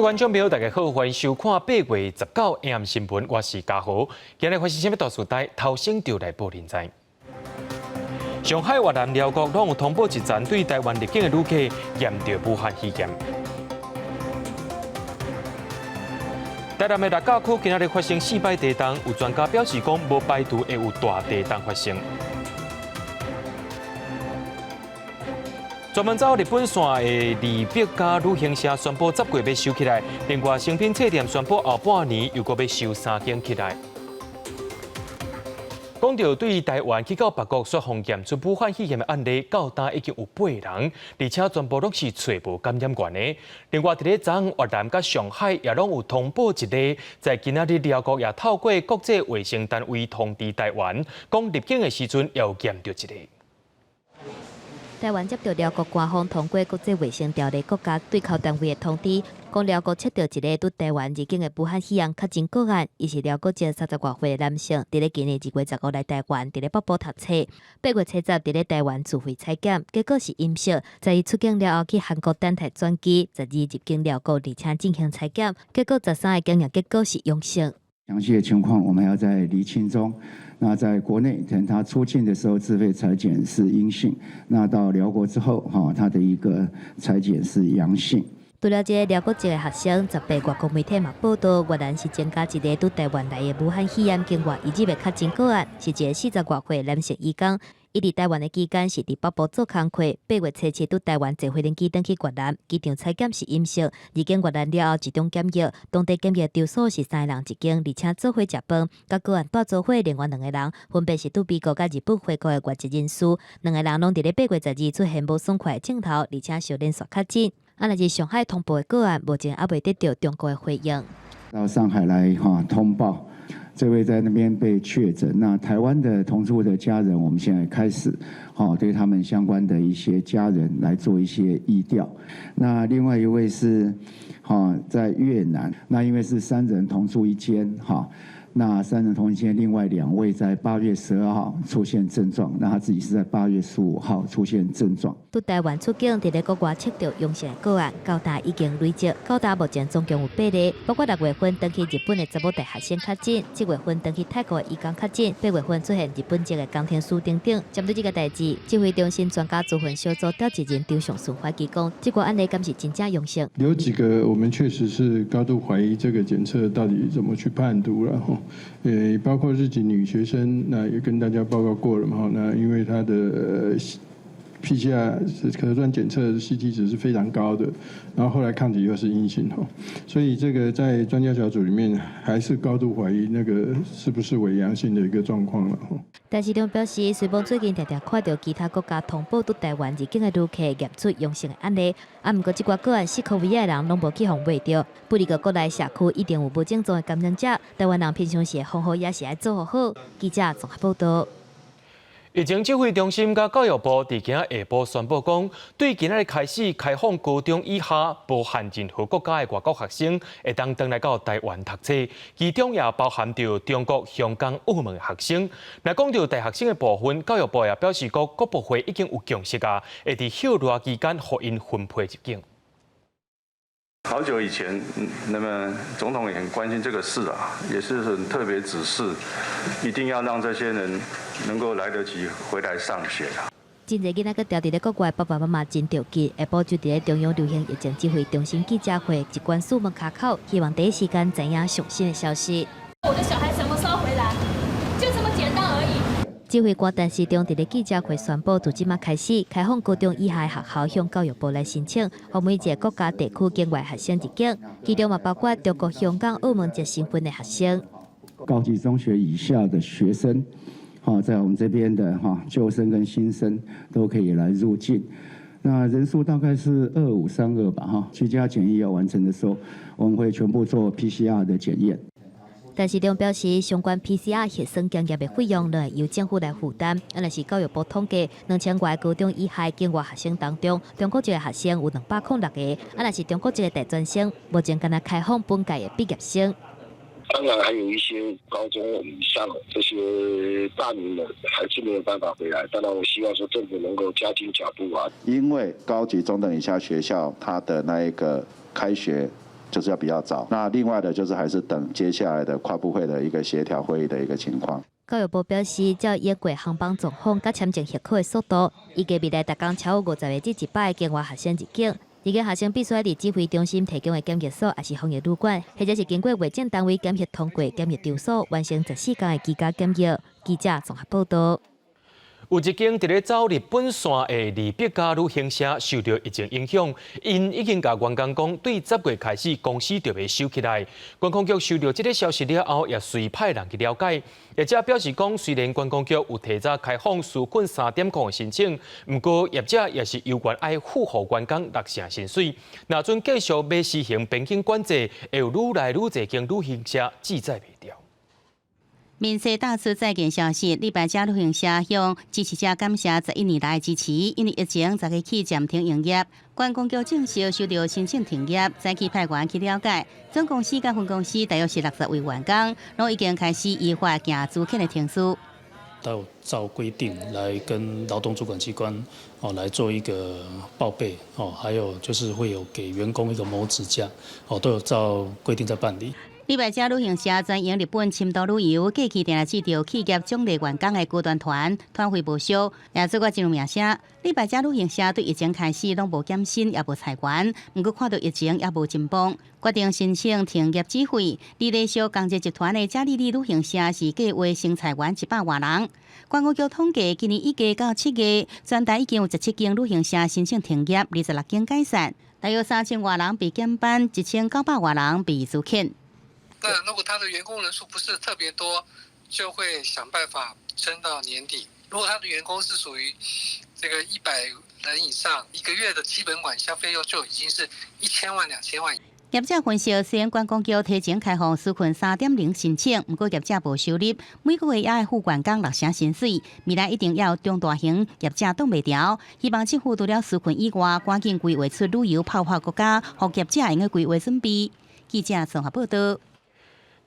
觀眾朋友，大家好，歡迎收看8月19 AM 新聞，我是嘉豪。今日發生啥物大事代，頭先就來報您知。上海、越南、寮國攏有通報一層對台灣入境的旅客驗著武漢肺炎。台南的六甲區今仔日發生四擺地動，有專家表示講，無排除會有大地動發生。專門走日本線的二百家旅行社宣布10月欲收起來，另外誠品冊店宣布後半年又閣欲收三間起來。講著對台灣去到別國煞予驗出武漢肺炎的案例，到今已經有八人，而且全部攏是揣無感染源的。另外，佇咧昨昏越南佮上海也攏有通報一例，在今仔日寮國也透過國際衛生單位通知台灣，講入境的時陣也有驗著一例。台灣接著寮國官方通過國際衛生條例國家對口單位的通知，講寮國測著一例對台灣入境的武漢肺炎確診個案，伊是寮國籍三十外歲的男性，佇咧今年2月15來台灣，佇咧北部讀冊。8月70佇咧台灣自費採檢，結果是陰性。在伊出境了後去韓國等待轉機，十二入境寮國，而且進行採檢，結果13个檢驗結果是陽性。詳細的情況我們還要再釐清中。那在國內，等他出境的時候自費採檢是陰性，那到寮國之後，哈，他的一個採檢是陽性。除了這个寮國籍的學生，18外國媒體嘛報道，越南是增加一例對台灣來的武漢肺炎境外移入的確診個案，是一个40外歲男性移工。伊佇台灣的期間是佇北部做工課，8月7對台灣坐飛機轉去越南，機場採檢是陰性，入境越南了後集中檢疫，當地檢疫場所是三个人一間，而且做伙食飯，佮個案蹛做伙另外兩個人，分別是對美國佮日本回國的外籍人士，兩個人攏佇咧8月12出現無爽快的症頭，而且相連續確診。啊，若是上海通報的個案，目前猶未得著中國的回應。到上海來哈通報，這位在那邊被確診。那台灣的同住的家人，我們現在開始，哈對他們相關的一些家人來做一些疫調。那另外一位是，哈在越南，那因為是三人同住一間，哈。那三人同一間，另外兩位在8月12號出現症狀，那他自己是在8月15號出現症狀。對台灣出境佇咧國外測著陽性的個案，到今已經累積，到今目前總共有八例，包括6月份轉去日本的查某大學生確診，7月份轉去泰國的移工確診，8月份出現日本籍的工程師等等。針對這个代誌，指揮中心專家諮詢小組召集人張尚順懷疑講，這個案例敢是真正陽性？有幾個我們確實是高度懷疑這個檢測到底怎麼去判讀了。包括日籍女學生，那也跟大家報告過了嘛。那因為她的 PCR 核酸檢測 CT 值是非常高的，然後後來抗體又是陰性吼，所以這個在專家小組裡面還是高度懷疑那個是不是偽陽性的一個狀況了。陳時中表示，雖罔最近常常看著其他國家通報對台灣入境的旅客驗出陽性的案例，啊，毋過這寡個案四箍圍的人攏無去予糜著，不過國內社區一定有無症狀的感染者，台灣人平常時的防護也是愛做好。記者綜合報道。疫情指揮中心佮教育部佇今仔下晡宣布講，對今仔日開始開放高中以下無限任何國家的外國學生，會當轉來到台灣讀冊，其中也包含著中國、香港、澳門的學生。若講著大學生的部分，教育部也表示講，各部會已經有共識啊，會佇歇熱期間予𪜶分批入境。好久以前，那麼總統也很關心這個事啊，也是很特別指示，一定要讓這些人能夠來得及回來上學啊。真濟囡仔閣牢佇咧國外，爸爸媽媽真著急，下晡就佇咧中央流行疫情指揮中心記者會，一關四門跤口，希望第一時間知影上新的消息。我的小孩什麼時候回來？就這麼簡單而已。指揮官陳時中佇咧記者會宣布，自這馬開始開放高中以下的學校向教育部來申請，予每一个國家地區境外學生入境，其中嘛包括中國、香港、澳門籍身份的學生。高級中學以下的學生，哈，在我們這邊的哈舊生跟新生都可以來入境。那人數大概是2532吧，哈。居家檢疫要完成的時候，我們會全部做 PCR 的檢驗。陳時中表示，相關 PCR 核酸檢驗的費用，攏會由政府來負擔。啊，若是教育部統計，2000外高中以下境外學生當中，中國籍的學生有206個；啊，若是中國籍的大專生，目前干焦開放本屆的畢業生。當然，還有一些高中以上這些大齡的，還是沒有辦法回來。當然，我希望說政府能夠加緊腳步啊。因為高級中等以下學校，它的那一個開學就是要比較早。那另外的，就是還是等接下來的跨部會的一個協調會議的一個情況。教育部表示，照英國航班狀況佮簽證核可的速度，預計未來逐工超過50個至100個境外學生入境。入境學生必須佇指揮中心提供的檢疫所，抑是防疫旅館，或者是經過衛政單位檢核通過檢疫場所，完成14天的居家檢疫。記者綜合報道。有一間佇咧走日本線的利比家旅行社受著疫情影響，𪜶已經共員工講，對10月開始公司就欲收起來。觀光局收著這个消息了後，也隨派人去了解。業者表示講，雖然觀光局有提早開放紓困3.0的申請，毋過業者也是猶原愛付予員工六成薪水。若準繼續欲實行邊境管制，會有愈來愈濟間旅行社志在袂牢。面世大出再見消息，禮拜家旅行社向支持者感謝11年來的支持，因為疫情10日起暫停營業。觀光局正式收到申請停業，早起派員去了解，總公司佮分公司大約是60位員工，攏已經開始依法行資遣的程序。都有照規定來跟勞動主管機關哦來做一個報備哦，還有就是會有給員工一個謀職假哦，都有照規定在辦理。禮拜家旅行社專營日本深度旅遊，過去定定接著企業獎勵員工的高端團，團費無俗，也做過真有名聲。禮拜家旅行社對疫情開始攏無減薪，也無裁員，毋過看著疫情猶無真崩，決定申請停業止費。而連續工業集團的嘉利利旅行社是計劃先裁員100外人。觀光局統計，今年一月到7月，全台已經有17間旅行社申請停業，26間解散，大約3000外人被減班，1900外人被資遣。那如果他的員工人數不是特別多，就會想辦法撐到年底。如果他的員工是屬於這個100人以上，一個月的基本管銷費用就已經是1000萬、2000萬。業者分析，雖然觀光局提前開放紓困3.0申請，毋過業者無收入，每個月也愛付員工六成薪水，未來一定要中大型業者擋袂牢。希望政府除了紓困以外，趕緊規劃出旅遊泡泡國家，予業者會用規劃準備。記者綜合報道。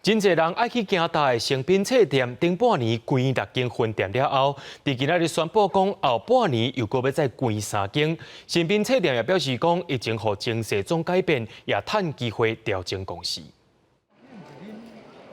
真濟人愛去行踏的誠品冊店，頂半年關六間分店了後，佇今仔日宣布講後半年又閣欲再關三間。誠品冊店也表示講，疫情予情勢總改變，也趁機會調整公司。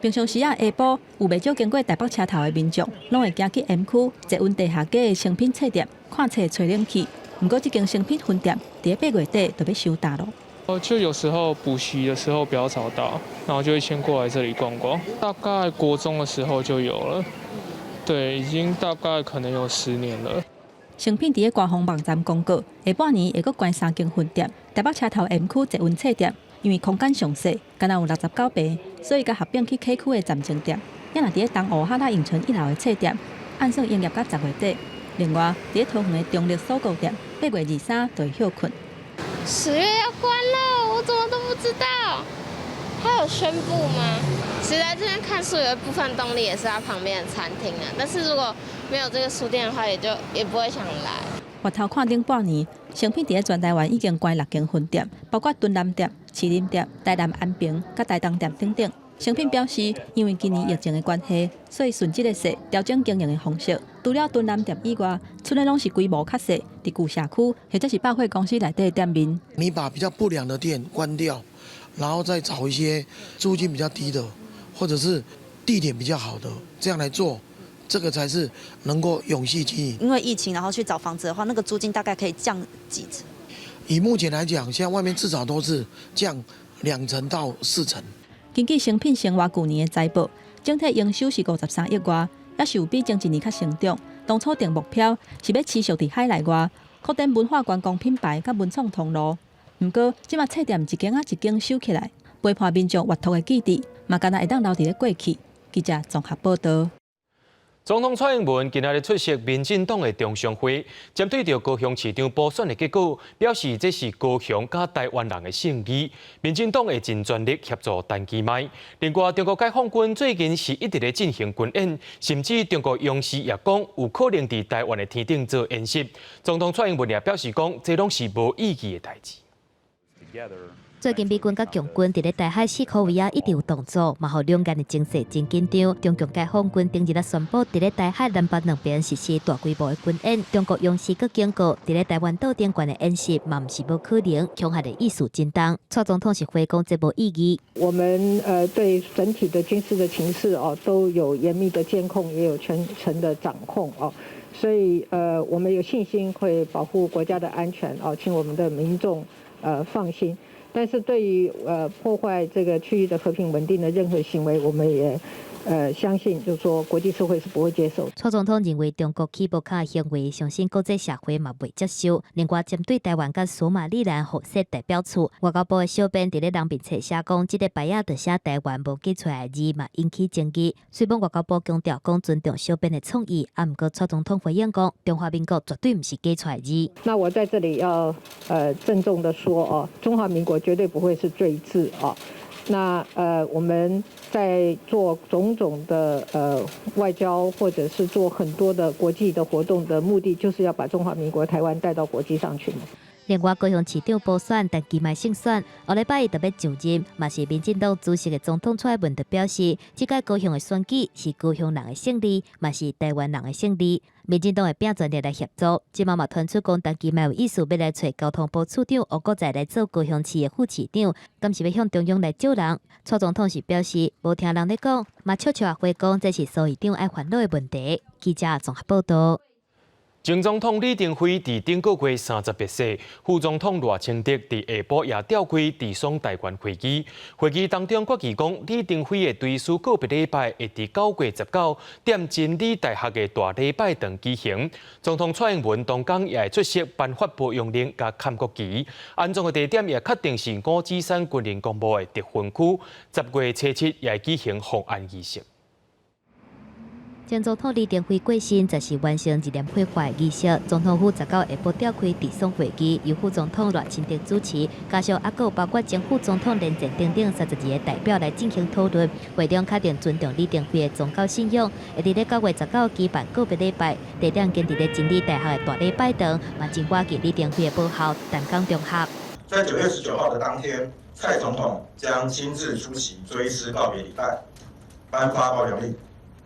平常時仔下晡，有袂少經過台北車頭的民眾，攏會行去 M 區捷運地下街的誠品冊店看冊、吹冷氣。毋過，這間誠品分店佇8月底就欲收擔囉。哦，就有時候補習的時候比較早到，然後就會先過來這裡逛逛。大概國中的時候就有了，對，已經大概可能有10年了。誠品佇咧官方網站公告，下半年會閣關三間分店。台北車頭 M 區捷運冊店，因為空間上細，干焦有69坪，所以共合併去 K 區的站前店。也若佇咧東湖哈拉影城一樓的冊店，按算營業到10月底。另外，佇咧桃園的中壢鎖國店，8月23就會歇睏。 10月要關了，我怎麼都不知道。他有宣布嗎？其實來這邊看書有一部分動力也是他旁邊的餐廳啊，但是如果沒有這個書店的話，也就也不會想來。回頭看頂半年，誠品佇咧全台灣已經關六間分店，包括屯南店、士林店、台南安平、佮台東店等等。誠品表示，因為今年疫情的關係，所以順這个勢調整經營的方式。除了屯南店以外，賰的攏是規模較細，佇舊社區或者是百貨公司內底的店面。你把比較不良的店關掉，然後再找一些租金比較低的，或者是地點比較好的，這樣來做，這個才是能夠永續經營。因為疫情，然後去找房子的話，那個租金大概可以降幾成？以目前來講，現在外面至少都是降2成到4成。根據誠品生活舊年的財報，整體營收是53億外，也是有比前一年較成長。當初定目標是欲持續佇海內外擴展文化觀光品牌佮文創通路。毋過，這馬冊店一間仔一間收起來，陪伴民眾閱讀的記憶，嘛敢若會當留佇咧過去。記者綜合報道。總統蔡英文今仔日出席民進黨的中常會，針對著高雄市長補選的結果，表示這是高雄佮台灣人的勝利。民進黨會盡全力協助陳其邁。另外，中國解放軍最近是一直咧進行軍演，甚至中國央視也講有可能佇台灣的天頂做演習。總統蔡英文也表示講，這攏是無意義的代誌。最近美軍佮共軍佇咧台海四箍圍仔一直有動作，嘛予兩岸的情勢真緊張。中共解放軍頂日仔宣布，佇咧台海南北兩邊實施大規模的軍演。中國央視閣警告，佇咧台灣島頂懸的演習嘛毋是無可能，恐嚇的意思真重。蔡總統是回講這無意義。我們對整體的軍事的情勢哦都有嚴密的監控，也有全程的掌控哦，所以我們有信心會保護國家的安全哦，請我們的民眾放心。但是對於破壞這個區域的和平穩定的任何行為，我們也相信，就是說國際社會是不會接受。蔡總統認為中國起步卡行為，相信國際社會嘛袂接受。另外，針對台灣佮索馬里蘭合設代表處，外交部的小編佇咧人面冊寫講，這個牌仔就寫台灣無記出來的字嘛，引起爭議。雖然外交部強調講尊重小編的創意，啊，毋過蔡總統回應講，中華民國絕對毋是假出來字。那我在這裡要鄭重的說哦，中華民國絕對不會是贅字哦。那我們在做種種的外交，或者是做很多的國際的活動的目的，就是要把中華民國台灣帶到國際上去。另外，高雄市長補選，陳其邁勝選，後禮拜伊就欲就任，嘛是民進黨主席的總統蔡英文就表示，這屆高雄的選舉是高雄人的勝利，嘛是台灣人的勝利。民進黨會拼全力來協助，這馬嘛傳出講，陳其邁有意思欲來揣交通部次長吳國才來做高雄市的副市長，敢是欲向中央來借人？蔡總統是表示無聽人咧講，嘛笑笑也回講，這是蘇市長愛煩惱的問題。記者綜合報道。前總統李登輝佇頂個月38歲，副總統賴清德佇下晡也召開治喪大願會議。會議當中決議講，李登輝的追思告別禮拜會佇9月19踮真理大學的大禮拜堂舉行。總統蔡英文當天也會出席頒發褒揚令佮砍國旗。安葬的地點也確定是五指山軍人公墓的特訓區。10月初7也會舉行奉安儀式。前總統李登輝過身，就是完成一連火化儀式。總統府19下晡召開治喪會議，由副總統賴清德主持，加上猶閣有包括前副總統連戰等等32個代表來進行討論。會中確定尊重李登輝的宗教信仰，會佇咧9月19舉辦告別禮拜，地點堅佇咧真理大學的大禮拜堂，嘛真倚近李登輝的母校淡江中學。在9月19號的當天，蔡總統將親自出席追思告別禮拜，頒發褒揚令，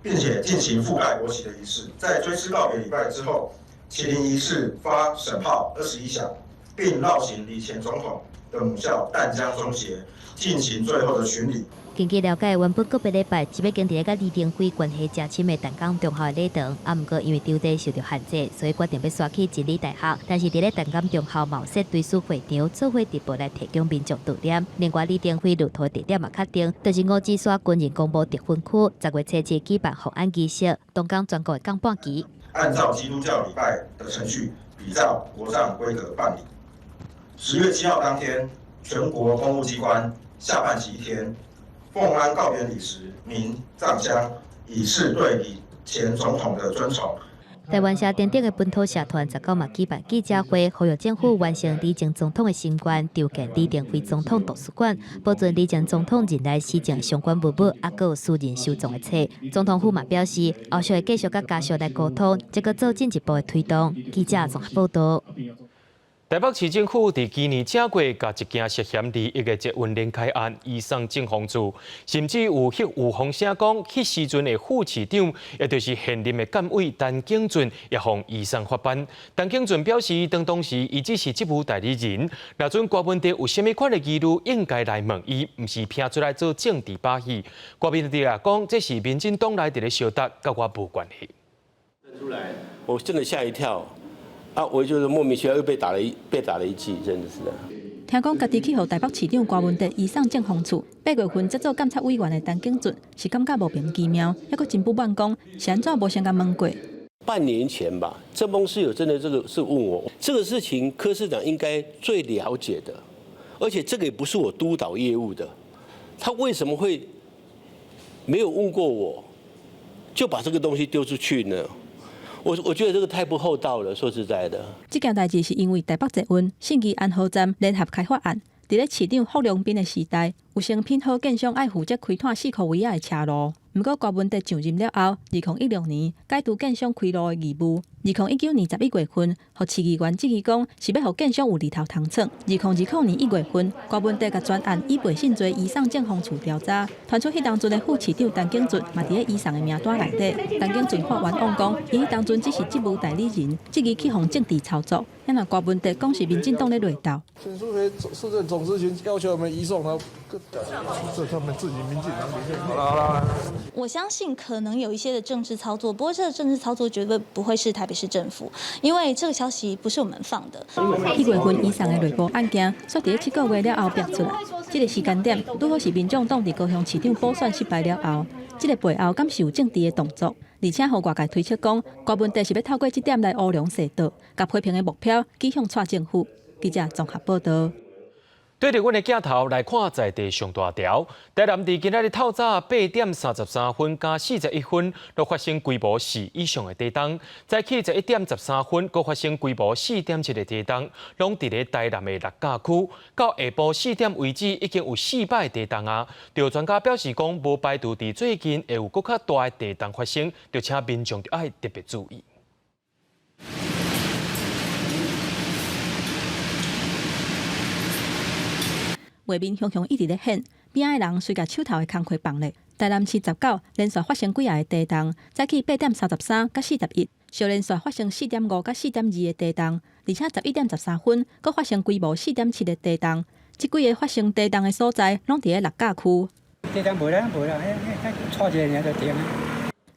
並且進行覆蓋國旗的儀式。在追思告別禮拜之後，啟靈儀式發聖炮21響，並繞行李前總統的母校淡江中學進行最後的巡禮。根據了解，原本告別禮拜是欲經佇咧佮李登輝關係誠深的淡江中學的禮堂，啊，毋過因為場地受著限制，所以決定欲徙去真理大學。但是佇咧淡江中學嘛有設追思會場，做伙直播來提供民眾悼念。另外，李登輝入土地點嘛確定，就是五指山軍人公墓特訓區，10月初7舉辦奉安儀式，當天全國會降半旗。按照基督教禮拜的程序，比照國葬規格辦理。10月7號當天，全國公務機關下半旗一天。奉安告別禮時，鳴藏香，以示對李前總統的尊崇。台灣社等等的本土社團19嘛舉辦記者會，呼籲政府完成李前總統的心願，籌建李登輝總統圖書館，保存李前總統任內施政相關文物，猶閣有私人收藏的冊。總統府嘛表示，後續會繼續佮家屬來溝通，這閣做進一步的推動。記者綜合報道。台北市政府佇今年正月，共一件涉嫌利益的捷運連開案移送政風處，甚至有彼有風聲講，彼時陣的副市長，也就是現任的監委陳景俊，也予移送法辦。陳景俊表示，當時伊只是職務代理人，若準郭文哲有啥物款的疑慮，應該來問伊，毋是拼出來做政治把戲。郭文哲也講，這是民進黨內佇咧相鬥，佮我無關係。出來，我真的嚇一跳。啊！我就是莫名其妙又被打了一記，真的是。聽講家己去予台北市長郭文哲移送政風處，8月份才做監察委員的陳景俊是感覺莫名其妙，猶閣真不滿講是按怎無先共問過。半年前吧，鄭孟是有真的這個是問我這個事情，柯市長應該最了解的，而且這個也不是我督導業務的，他為什麼會沒有問過我，就把這個東西丟出去呢？我覺得這個太不厚道了，說實在的。這件代誌是因為台北捷運信義安和站聯合開發案，佇咧市長霍良彬的時代，有成品好建商愛負責開拓四箍圍仔的車路。毋過郭文哲上任了後，2016年解除建商開路的義務， 2019年11月份，予市議員質疑講是欲予建商有利頭通創。2020年1月份，柯文哲共專案以背信罪移送政風處調查，傳出彼當陣的副市長陳景俊嘛佇咧移送的名單內底。陳景俊發冤枉講，伊彼當陣只是職務代理人，質疑去予政治操作。啊若柯文哲講是民進黨咧內鬥。陳淑妃市政總諮詢要求我們移送，他這他們自己民進黨裡面。好啦好啦。我相信可能有一些的政治操作，不過這個政治操作絕對不會是台北市政府，因為這個消息不是我們放的。1月份移送的內部案件，煞佇咧7個月了後爆出來。這個時間點拄好是民眾黨佇高雄市長補選失敗了後，這個背後敢是有政治的動作？而且，予外界推測講，柯文哲是欲透過這點來烏龍洗桌，共批評的目標指向蔡政府。記者綜合報導。對著阮的鏡頭來看，在地上大條，台南佇今仔日透早8點33分佮41分，都發生規模4以上的地動；早起11點13分，閣發生規模4.7的地動，攏佇咧台南的六甲區。到下晡4點為止，已經有4擺地動啊！著專家表示講，無排除佇最近會有閣較大的地動發生，著請民眾著愛特別注意。畫面雄雄一直咧顯，邊仔的人隨共手頭的工課放咧。台南市19連續發生幾下的地動，早起8點33佮41，小連續發生4.5佮4.2的地動，而且11點13分閣發生規模4.7的地動。這幾个發生地動的所在，攏佇咧六甲區。地動無啦無啦，彼彼一下爾就停。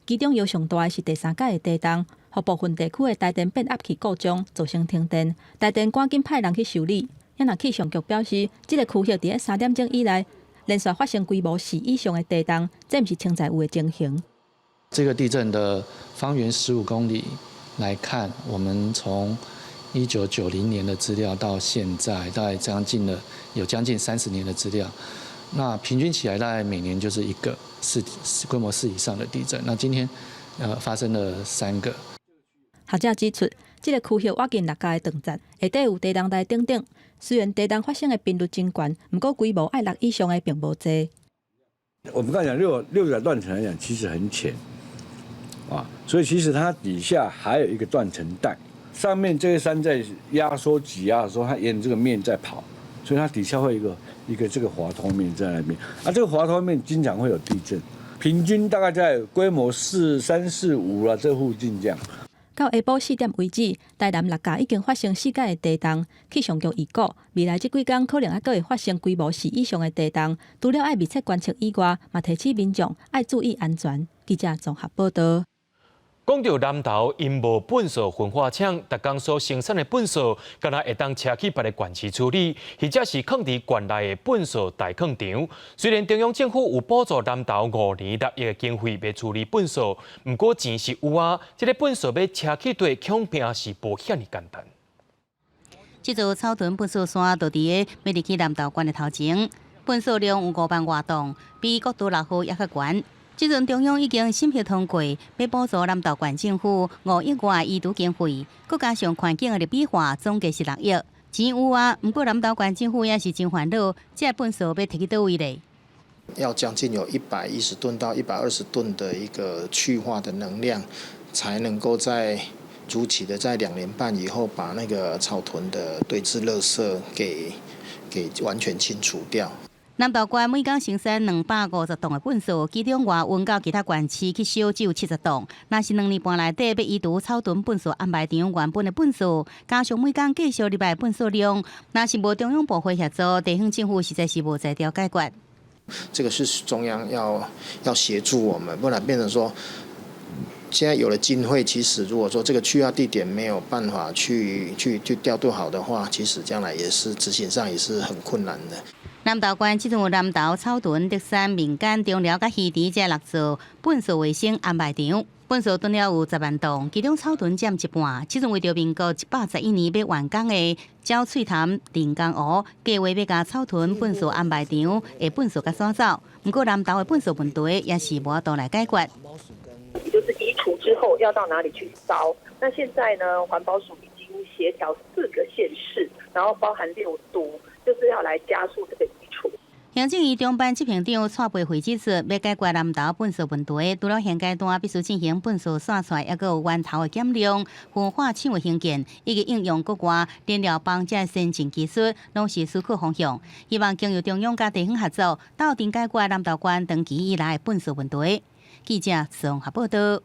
其中搖上大的是第三擺的地動，予部分地區的台電變壓器故障，造成停電。台電趕緊派人去修理。啊若氣象局表示，這个區域佇咧3點鐘以來，連續發生規模4以上的地動，這毋是潛在有的情形。這個地震的方圓15公里來看，我們從1990年的資料到現在，大概將近了有將近30年的資料。那平均起來，大概每年就是一個規模4以上的地震。那今天，發生了3個。學者指出，這个區域倚近六甲的斷層，下底有地動帶等等。雖然地動發生的頻率真懸，毋過規模愛6以上的並無濟。我們剛才講六個斷層來講，其實很淺啊，所以其實它底下還有一個斷層帶，上面這個山在壓縮擠壓的時候，它沿這個面在跑，所以它底下會有一個這個滑脫面在那邊。啊，這個滑脫面經常會有地震，平均大概在規模4、3、4、5啊這附近這樣。到下晡4點為止，台南六甲已經發生4擺的地動。氣象局預估，未來這幾工可能還閣會發生規模4以上的地動。除了愛密切觀測以外，嘛提醒民眾愛注意安全。記者綜合報導。講到南投，𪜶無糞埽焚化廠，逐工所生產的糞埽，敢若會當車去別个縣市處理，或者是囥佇縣內的糞埽大囥場。雖然中央政府有補助南投5年6億的經費欲處理糞埽，毋過錢是有啊，這个糞埽欲車去佗，恐怕是無遐爾簡單。這座草屯糞埽山就佇咧欲入去南投縣的頭前，糞埽量有5萬外噸，比國道6號猶較懸。這陣中央已經審核通過，欲補助南投縣政府5億外移除經費，閣加上環境的立比化，總計是6億。錢有啊，毋過南投縣政府也是真煩惱，這糞埽欲提去佗位咧？要將近有110噸到120噸的一個去化的能量，才能夠在如期的在2年半以後，把那個草屯的堆置垃圾給完全清除掉。南投縣每工生產250噸的糞埽，其中外運到其他縣市去燒只有70噸。若是2年半內底欲移除草屯糞埽掩埋場原本的糞埽，加上每工繼續入來糞埽量，若是無中央部會協助，地方政府實在是無才調解決。這個是中央要協助我們，不然變成說，現在有了經費，其實如果說這個去化地點沒有辦法去調度好的話，其實將來也是執行上也是很困難的。南投縣這陣有南投、草屯、竹山、民間、中寮佮魚池這6座糞埽衛生掩埋場，糞埽囤了有10萬噸，其中草屯佔一半。這陣為著民國111年欲完工的鳥喙潭人工湖，計劃欲共草屯糞埽掩埋場的糞埽佮徙走，毋過南投的糞埽問題也是無法度來解決。也就是移除之後要到哪裡去燒？那現在呢，環保署已經協調4個縣市，然後包含6都，就是要來加速這個移除。行政院長班執行長蔡培慧指出，欲解決南投糞埽問題，除了現階段必須進行糞埽散出，抑閣有源頭的減量、焚化廠的興建，以及應用國外燃料棒這先進技術，攏是思考方向。希望經由中央佮地方合作，鬥陣解決南投縣長期以來的糞埽問題。記者綜合報道。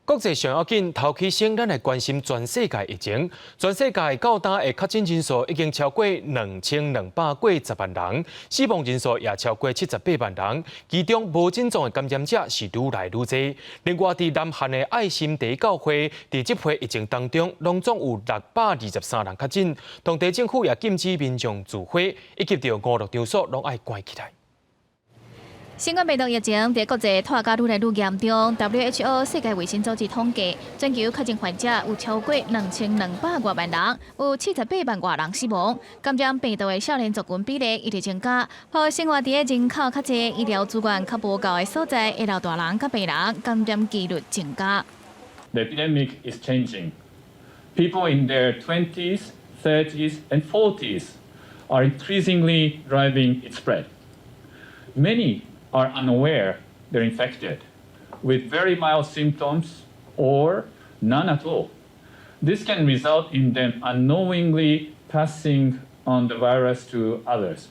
國際上要緊，頭起先，咱來關心全世界疫情。全世界到今的確診人數已經超過2290萬人，死亡人數也超過78萬人。其中無症狀的感染者是愈來愈多。另外，佇南韓的愛心第一教會，佇這波疫情當中，攏總有623人確診。當地政府也禁止民眾聚會，以及著娛樂場所攏愛關起來。新冠病毒疫情佇國際拖甲愈來愈嚴重。WHO 世界衛生組織統計，全球確診患者有超過2200外萬人，有78萬外人死亡。感染病毒的少年族群比例一直增加，予生活佇人口較濟、醫療資源較無夠的所在，會老大人佮病人感染幾率增加。 The epidemic is changing. People in their 20s, 30s, and 40s are increasingly driving its spread. Many are unaware they're infected, with very mild symptoms or none at all. This can result in them unknowingly passing on the virus to others.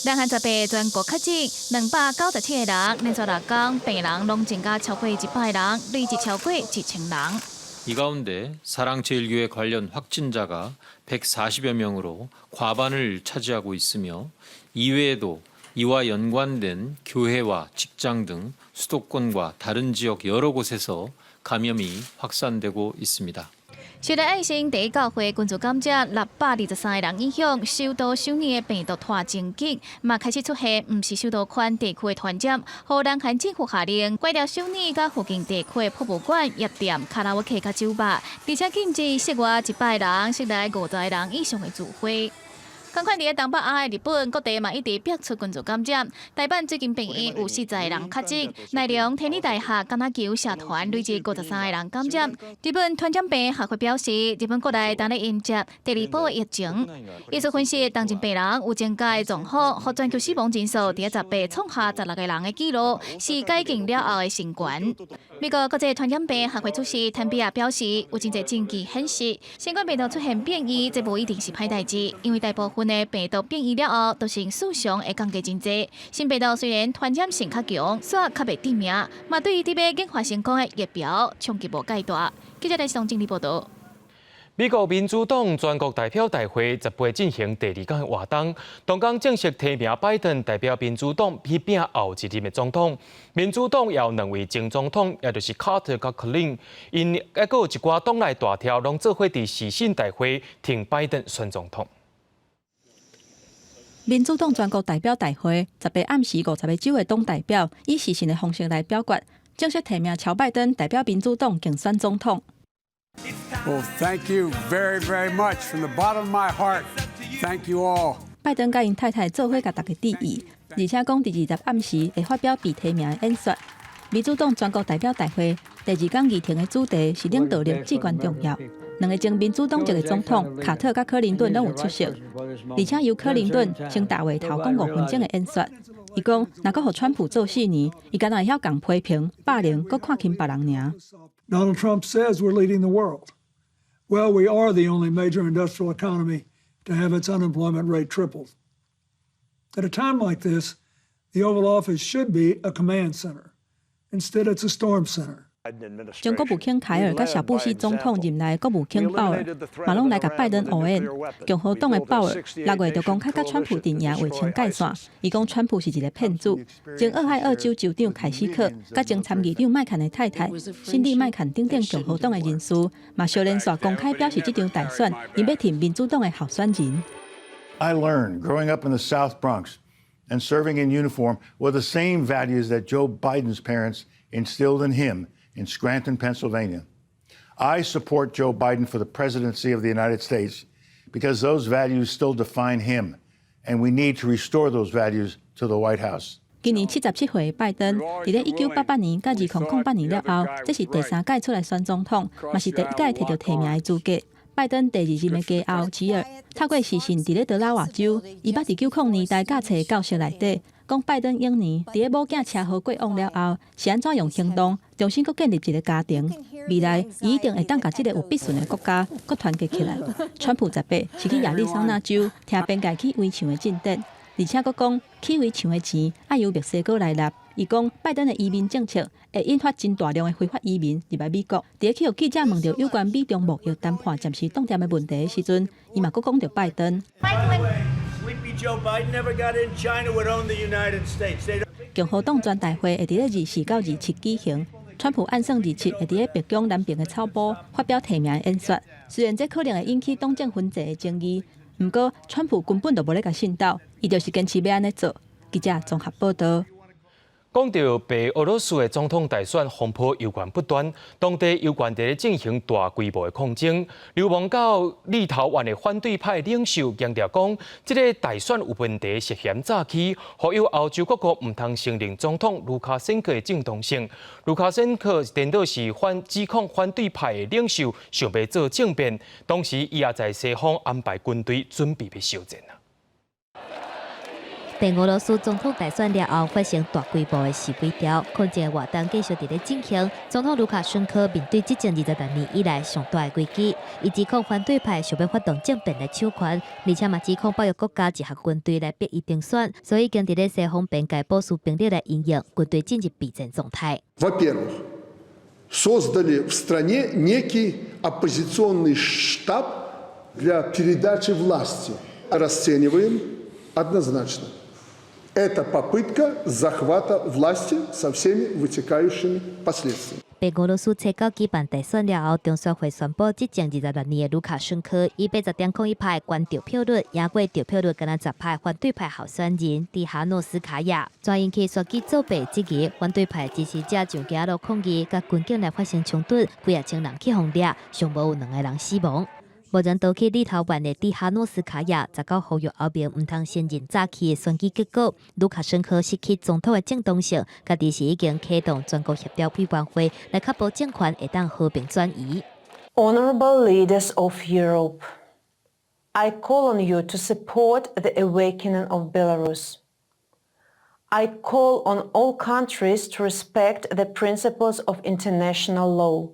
南韓18全國確診297個人，連續六工病人攏增加超過100人，累計超過1000人。 이 가운데 사랑제일교회 관련 확진자가 140여 명으로 과반을 차지하고 있으며 이외에도 이와 연관된 교회와 직장 등 수도권과 다른 지역 여러 곳에서 감염이 확산되고 있습니다. 受到愛心第一教會群聚感染623個人影響，首都首爾的病毒拖真緊，嘛開始出現毋是首都圈地區的傳染，予南韓政府下令關掉首爾佮附近地區的博物館、夜店、卡拉 OK 佮酒吧，而且禁止室外100人、室內50個人以上的聚會。仝款佇咧東北亞的日本，各地嘛一直爆出群聚感染。大阪最近病院有40個人確診，奈良天理大學橄欖球社團累計53個人感染。日本傳染病學會表示，日本國內正咧迎接第二波疫情。醫師分析，當前病人有增加的狀況，予全球死亡人數佇十八創下16個人的紀錄，是解禁了後的新懸。美國國際傳染病學會主席坦比亞表示，有真濟證據顯示，新冠病毒出現變異，這無一定是歹代誌，因為大部分的病毒變異了後，都是死傷會降低真濟。新病毒雖然傳染性較強，卻較袂致命，嘛對於佇欲研發成功的疫苗衝擊無蓋大。記者來上整理報道。美國民主黨全國代表大會18進行第二天的活動，當天正式提名拜登代表民主黨去拼後一任的總統。民主黨有兩位前總統，也就是卡特佮克林，𪜶抑閣有一寡黨內大頭，攏做伙佇視訊大會挺拜登選總統。民主黨全國代表大會18暗時50個州的黨代表以視訊的方式來表決，正式提名喬拜登代表民主黨競選總統。 Well, thank you very, very much from the bottom of my heart. Thank you all. 拜登佮𪜶太太做伙共大家致意，而且講佇20暗時會發表被提名的演說。民主黨全國代表大會第二講議程的主題是領導力至關重要。兩个前民主黨籍的總統卡特佮柯林頓攏有出席，而且由柯林頓先大話頭講5分鐘的演說。伊講，若閣予川普做4年，伊敢若會曉共批評、霸凌，閣看輕別人爾。 Donald Trump says we're leading the world. Well, we are the only major industrial economy to have its unemployment rate tripled. At a time like this, the Oval Office should be a command center. Instead, it's a storm center. 前國務卿凱爾佮小布希總統任內國務卿鮑爾，嘛攏來共拜登応援。共和黨的鮑爾6月就公開佮川普陣營劃清界線，伊講川普是一个騙子。前俄亥俄州州長凱西克佮前參議長麥坎的太太辛蒂麥坎等等共和黨的人士，嘛相連續公開表示，這場大選𪜶欲挺民主黨的候選人。 I learned growing up in the South Bronx and serving in uniform were the same values that Joe Biden's parents instilled in him in Scranton, Pennsylvania. I support Joe Biden for the presidency of the United States because those values still define him, and we need to restore those values to the White House. 今年77歲的拜登，佇咧1988年佮2008年了後，這是第三屆出來選總統，嘛是第一屆摕著提名的資格。拜登第二任的家後吉爾透過視訊佇咧德拉瓦州，伊捌佇90年代教冊教室內底講拜登英年佇咧某囝車禍過往了後，是按怎用行動重新閣建立一个家庭。未來伊一定會當共這个有必順的國家閣團結起來。川普18是去亞利桑那州聽邊界起圍牆的進展，而且閣講起圍牆的錢愛由墨西哥來納。伊講拜登的移民政策會引發真大量的非法移民入來美國。佇咧去予記者問著有關美中貿易談判暫時凍定的問題的時陣，伊嘛閣講著拜登。 Sleepy Joe Biden never got in, China would own the United States. They 共和黨全代會會佇咧24到27舉行，川普按算27會佇咧白宮南邊的草埔發表提名的演說。雖然這可能會引起黨政分歧的爭議，毋過川普根本就無咧共信鬥，伊就是堅持欲按呢做。記者綜合報導。講著白俄羅斯的總統大選風波猶原不斷，當地猶原佇咧進行大規模的抗爭。流亡到立陶宛的反對派領袖強調講，這个大選有問題，涉嫌詐欺，呼籲歐洲各國毋通承認總統盧卡申科的正當性。盧卡申科顛倒是反指控反對派的領袖想欲做政變，同時伊也在西方安排軍隊準備欲相戰。白俄羅斯總統大選了後，發生大規模的示威潮，抗爭活動繼續佇咧進行。總統盧卡申科面對執政26年以來上大的危機，伊指控反對派想欲發動政變來搶權，而且嘛指控北約國家集合軍隊來逼伊停選，所以已經佇咧西方邊界部署兵力來因應，軍隊進入備戰狀態。 Во-первых, создали в стране некий оппозиционный штаб для передачи власти. Расцениваем однозначно. Это попытка захвата власти со всеми вытекающими последствиями. 白俄羅斯初九舉辦大選了後，中選會宣布執政26年的盧卡申科以80.01%懸得票率，贏過得票率干焦10%反對派候選人蒂哈諾斯卡亞。轉引起選舉作弊質疑，反對派支持者上街路抗議，佮軍警來發生衝突，幾仔千人去予掠，上無有兩个人死亡。無人逃去立陶宛的蒂哈諾斯卡亞，19呼籲歐盟毋通承認詐欺的選舉結果。盧卡申科失去總統的正當性，家己是已經啟動全國協調委員會來確保政權會當和平轉移。 Honorable leaders of Europe, I call on you to support the awakening of Belarus. I call on all countries to respect the principles of international law.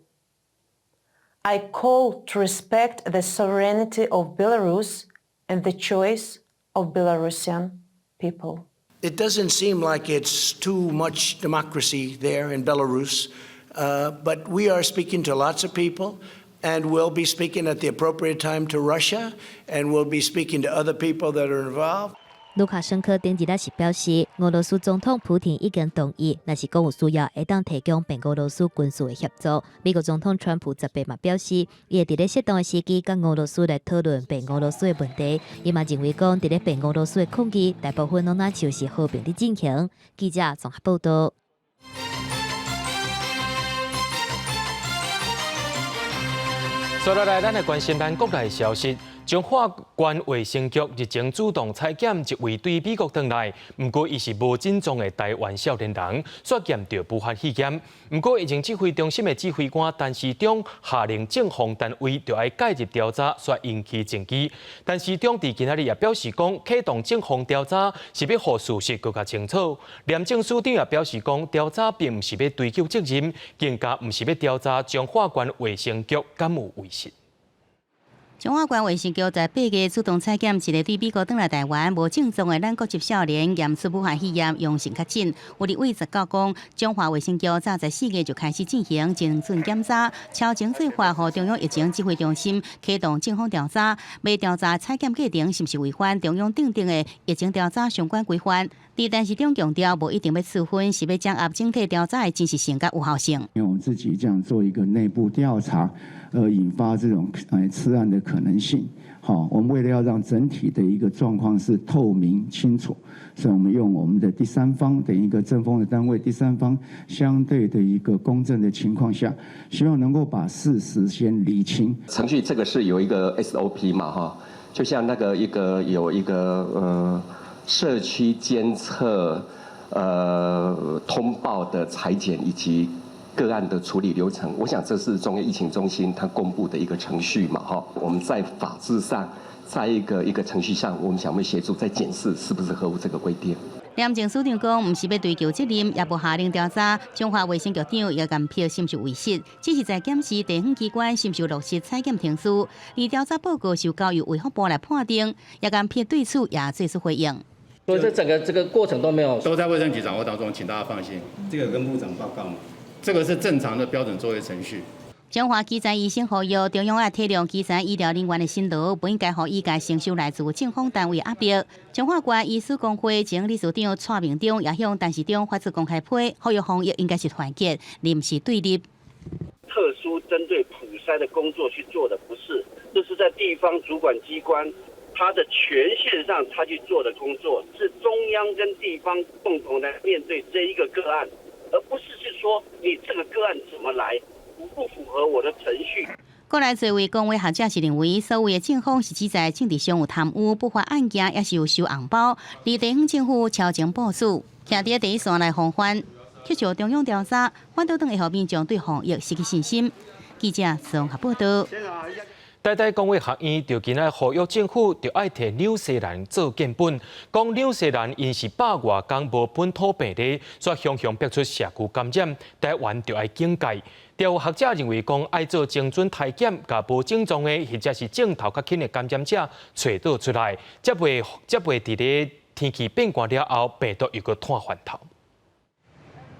I call to respect the sovereignty of Belarus and the choice of Belarusian people. It doesn't seem like it's too much democracy there in Belarus, but we are speaking to lots of people, and we'll be speaking at the appropriate time to Russia, and we'll be speaking to other people that are involved. 盧卡申科頂日也是表示，俄羅斯總統普廷已經同意，若是講有需要，會當提供白俄羅斯軍事的協助。美國總統川普18嘛表示，伊會佇咧適當的時機，佮俄羅斯來討論白俄羅斯的問題。伊嘛認為講，佇咧白俄羅斯的抗議，大部分攏若像是和平佇進行。記者綜合報導。接落來，咱來關心咱國內消息。彰化縣衛生局日前主動採檢一位對美國轉來，毋過伊是無症狀的台灣少年人，煞驗著武漢肺炎。毋過疫情指揮中心的指揮官陳時中下令政防單位著愛介入調查，煞引起爭議。陳時中佇今仔日也表示講，啟動政防調查是欲予事實閣較清楚。廉政署長也表示講，調查並毋是欲追究責任，更加毋是欲調查彰化縣衛生局敢有違失。彰化縣衛生局在8月主動採檢一个對美國轉來台灣無症狀的咱國籍少年，驗出武漢肺炎陽性確診。有立委19講，彰化衛生局早在4月就開始進行精準檢查，超前做法予中央疫情指揮中心啟動政府調查，欲調查採檢過程是毋是違反中央訂定的疫情調查相關規範。佇陳時中強調，無一定欲處分，是欲掌握整體調查的真實性佮有效性。因為我們自己這樣做一個內部調查，而引發這種吃案的可能性。好，我們為了要讓整體的一個狀況是透明清楚，所以我們用我們的第三方的一個政風的單位，第三方相對的一個公正的情況下，希望能夠把事實先釐清。程序這個是有一個 SOP 嘛，哈，就像那個一個有一個社區監測通報的採檢以及個案的處理流程，我想這是中央疫情中心它公布的一個程序嘛，哈，我們在法制上，在一個程序上，我們想要協助再檢視是不是合乎這個規定。廉政署長講，毋是欲追究責任，也無下令調查。彰化衛生局長葉元霈是毋是違實，只是在檢視地方機關是毋是落實採檢程序。而調查報告是交由衛福部來判定。葉元霈對此也做出回應。所以這整個這個過程都沒有，都在衛生局掌握當中，請大家放心。這個跟部長報告嗎？這個是正常的標準作業程序。彰化基層醫生呼籲中央愛體諒基層醫療人員的辛勞，不應該予醫界承受來自政府單位壓力。彰化縣醫師公會前理事長蔡明忠也向陳時中發出公開批，呼籲防疫應該是團結，而毋是對立。特殊針對普篩的工作去做的不是，這是在地方主管機關他的權限上，他去做的工作，是中央跟地方共同來面對這一個個案，而不是去說你這個個案怎麼來，符不符合我的程序。國內這位公衛學者是認為，所謂的政風是指在政治上有貪污、不法案件，抑是有收紅包，而地方政府超前部署，徛佇第一線來防範，去做中央調查，反倒轉會予民眾對防疫失去信心。記者綜合報道。台大公衛學院就今仔呼籲政府，著愛提紐西蘭做見本，講紐西蘭𪜶是百外工無本土病例，煞雄雄逼出社區感染，台灣著愛警戒。有學者認為講，愛做精準篩檢，共無症狀的或者是症頭較輕的感染者揣倒出來，才袂佇咧天氣變寒了後，病毒又閣湠翻頭。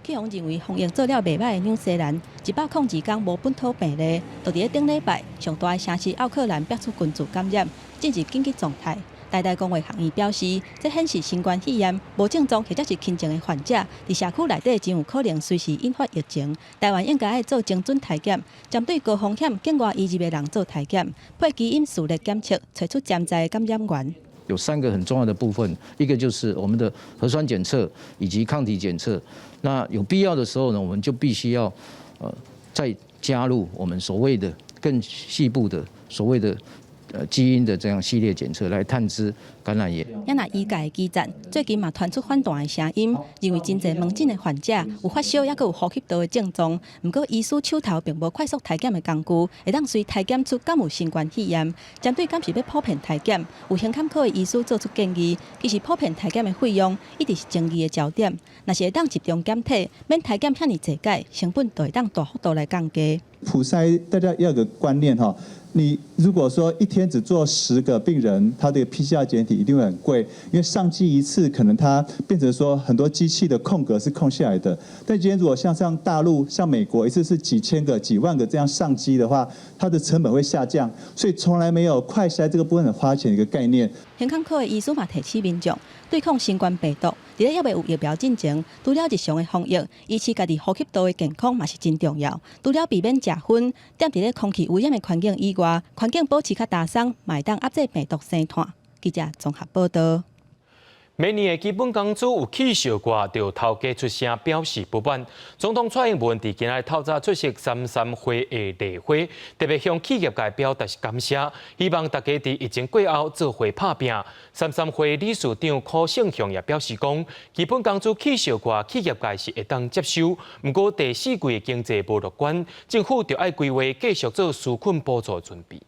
去予認為防疫做了袂䆀的紐西蘭，102天無本土病例，就佇咧頂禮拜，上大的城市奧克蘭爆出群聚感染，進入緊急狀態。台大公衛學院表示，這顯示新冠肺炎無症狀或者是輕症的患者，佇社區內底真有可能隨時引發疫情。台灣應該愛做精準篩檢，針對高風險境外移入的人做篩檢，配基因序列檢測，揣出潛在的感染源。有三個很重要的部分，一個就是我們的核酸檢測以及抗體檢測。那有必要的時候呢，我們就必須要再加入我們所謂的更細部的所謂的基因的這樣系列檢測來探知感染源。也若醫界的基層最近嘛傳出反彈的聲音，認為真濟門診的患者有發燒，抑閣有呼吸道的症狀，毋過醫師手頭並無快速篩檢的工具，會當隨篩檢出敢有新冠肺炎。針對敢是欲普遍篩檢，有胸坎科的醫師做出建議，其實普遍篩檢的費用一直是爭議的焦點。若是會當集中檢體，免篩檢遐爾濟擺，成本就會當大幅度來降低。普篩大家要有個觀念哈，你如果說一天只做10個病人，他的 PCR 檢體一定會很貴，因為上機一次可能它變成說很多機器的空格是空下來的。但今天如果像大陸、像美國一次是幾千個、幾萬個這樣上機的話，它的成本會下降，所以從來沒有快篩這個部分很花錢一個概念。胸坎科的醫師嘛提醒民眾，對抗新冠病毒，佇咧猶未有疫苗進前，除了日常的防疫，維持家己呼吸道的健康嘛是真重要。除了避免食薰，踮佇咧空氣污染的環境以外，環境保持較焦鬆，嘛會當壓制病毒生湠。記者綜合報道。每年的基本工資有起笑掛，就頭家出聲表示不滿。總統蔡英文佇今仔透早出席三三會的例會，特別向企業界表達感謝，希望大家佇疫情過後做伙拍拚。三三會理事長柯勝雄也表示講，基本工資起笑掛，企業界是會當接受，毋過第四季的經濟無樂觀，政府就愛規劃繼續做紓困補助準備。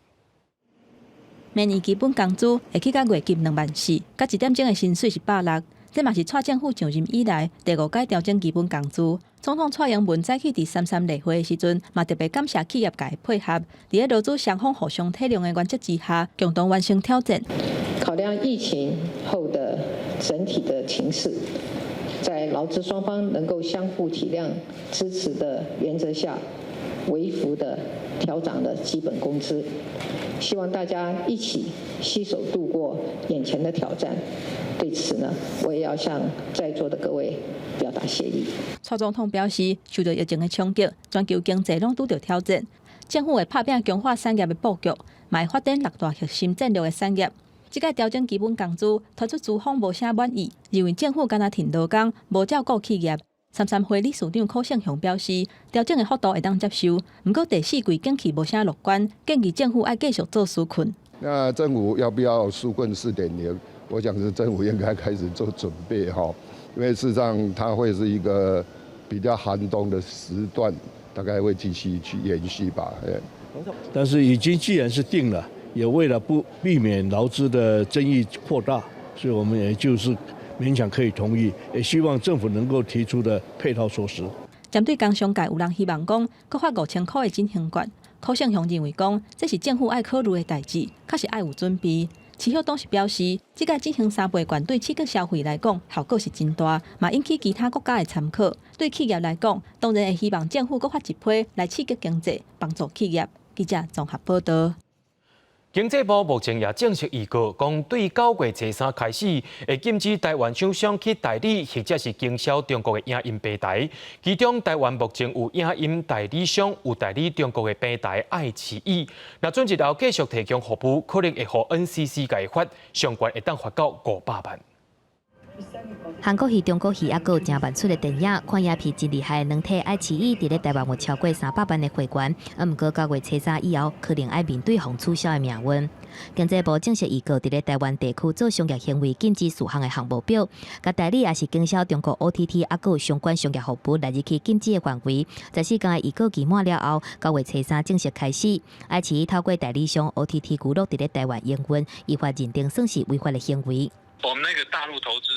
明年基本工資會起到月入2萬4，佮一點鐘的薪水是160。這嘛是蔡政府上任以來第五擺調整基本工資。總統蔡英文早起佇三三例會的時陣，嘛特別感謝企業界的配合，佇咧勞資雙方互相體諒的原則之下，共同完成挑戰。考量疫情後的整體的情勢，在勞資雙方能夠相互體諒支持的原則下，微幅的調漲了基本工資。希望大家一起攜手度過眼前的挑戰。對此呢，我也要向在座的各位表達謝意。蔡總統表示，受到疫情的衝擊，全球經濟攏拄著挑戰，政府會拍拚強化產業的布局，嘛會發展六大核心戰略的產業。這擺調整基本工資，推出資方無啥滿意，認為政府干焦趁勞工，無照顧企業。三三會理事長柯勝雄表示，調整的幅度會當接受，毋過第四季景氣無啥樂觀，建議政府愛繼續做紓困。那政府要不要紓困4.0？我想是政府應該開始做準備哈，因為事實上它會是一個比較寒冬的時段。大概會繼續去延續吧。但是已經既然是定了，也為了不避免勞資的爭議擴大，所以我們也就是勉強可以同意，也希望政府能夠提出的配套措施。針對工商界有人希望講，閣發5000箍的振興券，柯勝雄認為講，這是政府愛考慮的代誌，確實愛有準備。池曉東是表示，這個振興三倍券對刺激消費來講效果是真大，嘛引起其他國家的參考。對企業來講，當然會希望政府閣發一批來刺激經濟，幫助企業。記者綜合報道。經濟部目前也正式預告，講對9月初3開始，會禁止台灣廠商去代理或者是經銷中國的影音平台。其中，台灣目前有影音代理商有代理中國的平台愛奇藝。若准日後繼續提供服務，可能會予 NCC 共罰，上懸會當罰到500萬。韓國戲、中國戲，猶閣有誠萬出的電影，看影片真厲害。軟體愛奇藝佇咧台灣有超過300萬的會員，毋過9月初3以後，可能愛面對予取消的命運。經濟部正式預告，佇咧台灣地區做商業行為禁止事項的項目表，共代理抑是經銷中國 OTT 猶閣有相關商業服務納入去禁止的範圍。14工的預告期滿了後，9月初3正式開始。愛奇藝透過代理商 OTT 娛樂佇咧台灣營運，依法認定算是違法的行為。我們那個大陸投資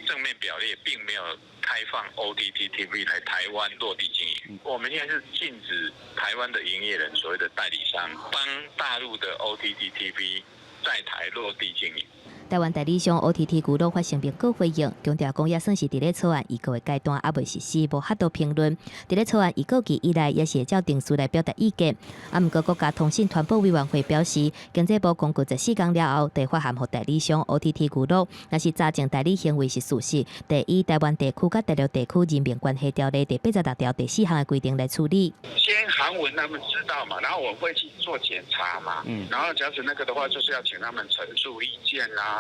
正面表列並沒有開放 OTT TV 來台灣落地經營。我們現在是禁止台灣的營業人，所謂的代理商幫大陸的 OTT TV 在台落地經營。台灣代理商 OTT 娛樂發聲明閣回應，強調講也算是佇咧草案預告的階段，猶未實施，無法度評論。佇咧草案預告期以來，也是會照程序來表達意見。啊，毋過國家通訊傳播委員會表示，經濟部公告14工了後，就發函予代理商 OTT 娛樂，若是查證代理行為是事實，就依台灣地區佮大陸地區人民關係條例第86條第4項的規定來處理。先函文他們知道嘛，然後我會去做檢查嘛，然後假使那個的話，就是要請他們陳述意見啦。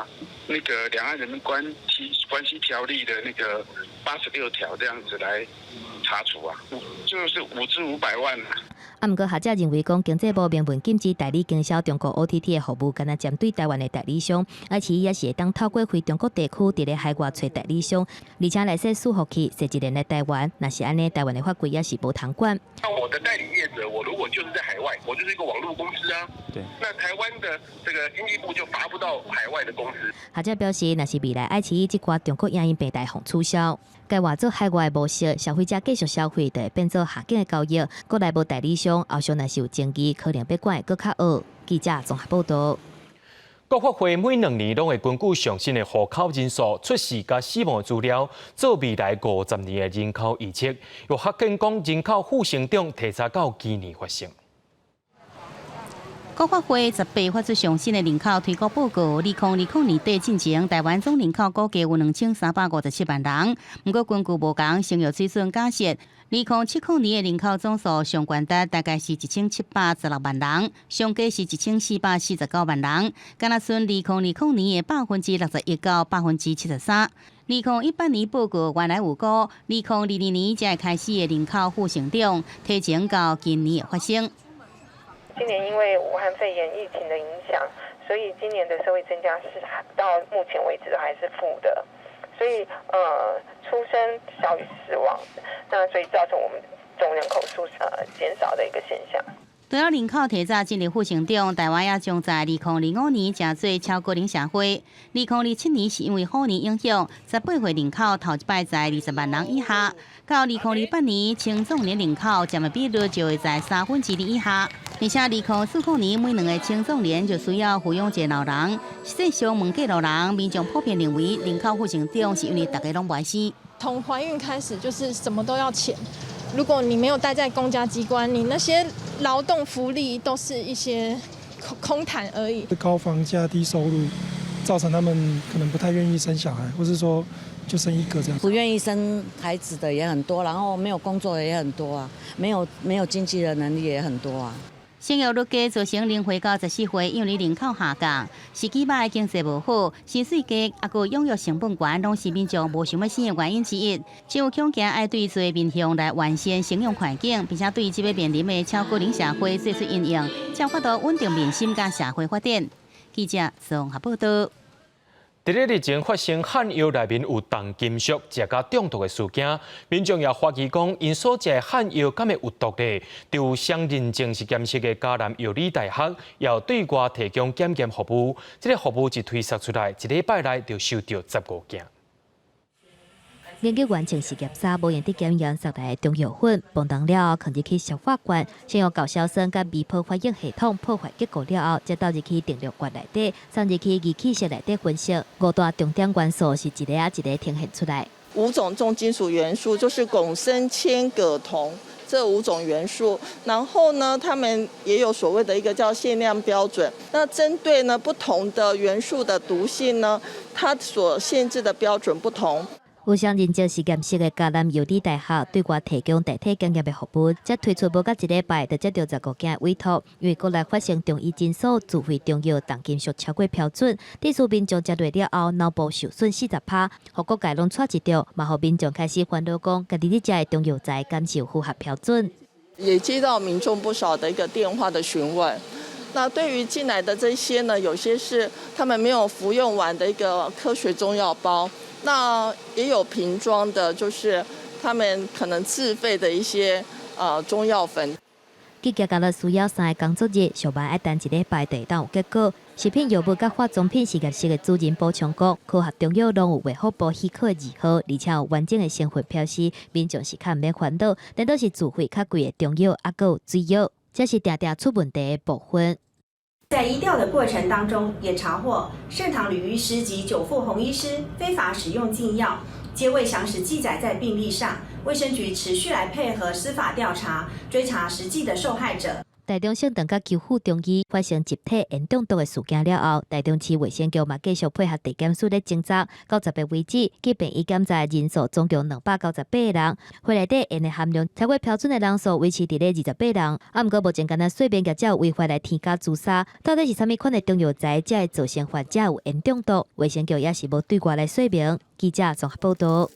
那個兩岸人民關係條例的那個86條這樣子來查處啊，就是5至500萬。啊，毋過學者認為講，經濟部明文禁止代理經銷中國 OTT 的服務，敢若針對台灣的代理商，而且也是會當透過非中國地區佇咧海外揣代理商，而且來設伺服器，設一年來台灣，若是按呢，台灣的法規也是無通管。那我的代理業者，我如果就是在海外，我就是一個網絡公司啊。對。那台灣的這個經濟部就罰不到海外的公司。學者表示，若是未來愛奇藝這寡中國影音平台予取消，改換做海外模式，消費者繼續消費，就會變做下境的交易。國內無代理商，後續若是有爭議，可能欲管會閣較惡。記者綜合報道。國發會每2年攏會根據上新的戶口人數、出世佮死亡資料，做未來50年的人口預測。有發現講人口負成長提早到今年發生。國發會18發出上新的人口推估報告，2020年底進前，台灣總人口估計有2357萬人。毋過根據無仝生育水準假設，2070年的人口總數上懸達大概是1716萬人，上低是1449萬人。敢若賰2020年的61%到73%。2018年報告原來有估，2022年才會開始的人口負成長，提前到今年的發生。今年因為武漢肺炎疫情的影響，所以今年的社會增加是到目前為止都還是負的，所以出生小於死亡，那所以造成我們總人口數減少的一個現象。除了人口提早進入負成長，台灣也將在2025年成做超高齡社會。2027年是因為虎年影響，18歲人口頭一擺在20萬人以下。到2028年，青壯年人口佔的比率就會在2/3以下。而且2040年，每兩個青壯年就需要撫養一個老人。實際上，問過路人，民眾普遍認為人口負成長是因為大家攏無愛生。從懷孕開始就是什麼都要錢。如果你沒有待在公家機關，你那些勞動福利都是一些空談而已。高房價、低收入，造成他們可能不太願意生小孩，或是說就生一個這樣。不願意生孩子的也很多，然後沒有工作的也很多啊，沒有經濟的能力也很多啊。生育率低造成零歲到14歲幼兒人口下降，時機䆀經濟無好，薪水低，抑閣養育成本懸，攏是民眾無想欲生的原因之一。政府恐驚愛對濟面向來完善生育環境，並且對這個面臨的超高齡社會做出因應，才有法度穩定民心佮社會發展。記者綜合報道。佇咧日前發生漢藥內面有重金屬食甲中毒的事件，民眾也懷疑講，𪜶所食的漢藥敢會有毒咧？有雙認證實驗室的嘉南藥理大學，也對外提供檢驗服務。這个服務一推送出來，一禮拜內就收著15件。研究員穿實驗衫，無閒佇檢驗送來的中藥粉，磅重了後，囥入去消化罐，先用高硝酸佮微波反應系統破壞結構了後，才倒入去定量罐內底，送入去儀器室內底分析。五大重點元素是一个仔一个呈現出來。五種重金屬元素就是汞、砷、鉛、鉻、銅這五種元素，然後呢，他們也有所謂的一個叫限量標準。那針對呢不同的元素的毒性呢，它所限制的標準不同。有雙認證實驗室的嘉南藥理大學對外提供代替檢驗的服務，才推出無到一禮拜，就接著15件委託。因為國內發生中醫診所自費中藥重金屬超過標準，致使民眾食落了後腦部受損40%，予各界攏掣一著，嘛予民眾開始煩惱講，家己咧食的中藥材敢是有符合標準。也接到民眾不少的一個電話的詢問。那對於進來的這些呢，有些是他們沒有服用完的一個科學中藥包。那也有瓶裝的，就是他們可能自費的一些中藥粉。企業干焦需要3個工作日，上慢愛等一禮拜就會當有結果。食品藥物佮化妝品實驗室的主任補充講，科學中藥攏有衛福部許可的字號，而且有完整的成分標示，民眾是較毋免煩惱。顛倒是自費較貴的中藥，猶閣有水藥，這是定定出問題的部分。在醫調的過程當中，也查獲盛唐呂醫師及九富洪醫師非法使用禁藥，皆未詳實記載在病歷上。衛生局持續來配合司法調查，追查實際的受害者。台中聖堂佮救護中醫發生集體鹽中毒的事件了後，台中市衛生局嘛繼續配合地檢署咧偵查，到10日為止，去病院檢查人數總共298個人，血內底鹽的含量超過標準的人數維持佇咧28人。啊，毋過目前干焦細面業者有違法來添加朱砂，到底是啥物款的中藥材才會造成患者有鹽中毒？衛生局也是無對外來說明。記者綜合報導。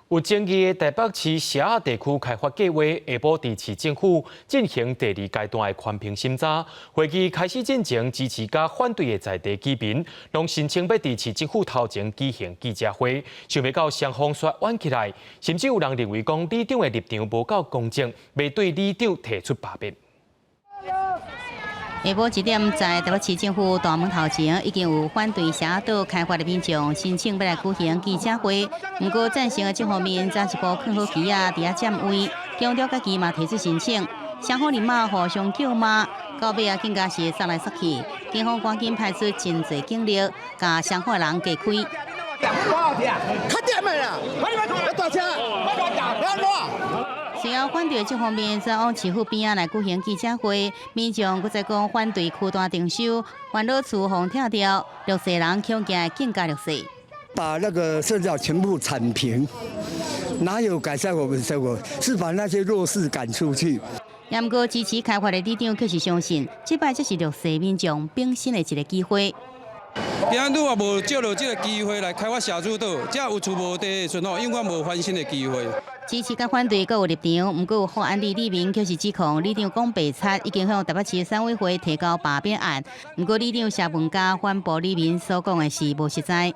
有爭議的台北市社仔地區開發計畫，下晡佇市政府進行第二階段的環評審查。會議開始進前，支持佮反對的在地居民，攏申請欲佇市政府頭前舉行記者會，想袂到雙方煞冤起來，甚至有人認為講里長的立場無夠公正，欲對里長提出罷免。下晡1點，在台北市政府大門頭前，已經有反對社仔島開發的民眾申請欲來舉行記者會。毋過贊成的這方面，早一步囥好旗仔，佇遐佔位，強調家己嘛提出申請，雙方人馬互相叫罵，到尾啊更加是殺來殺去，警方趕緊派出真濟警力，共雙方的人隔開。較點的啦，大車，隨後反對的這方面，轉往市府邊仔來舉行記者會，民眾閣再講反對區段徵收，環保署予拆掉，弱勢人恐驚更加弱勢。把那個社子島全部鏟平，哪有改善我們生活？是把那些弱勢趕出去。毋過支持開發的里長卻是相信，這擺才是弱勢民眾變身的一个機會。今仔愈若無借著這个機會來開發社子島，這有厝無地的時陣吼，永遠無翻身的機會。支持佮反對各有立場，毋過有福安里里民卻是指控里長講白賊，已經向台北市選委會提交罷免案。毋過里長謝文嘉反駁里民所講的是無實在。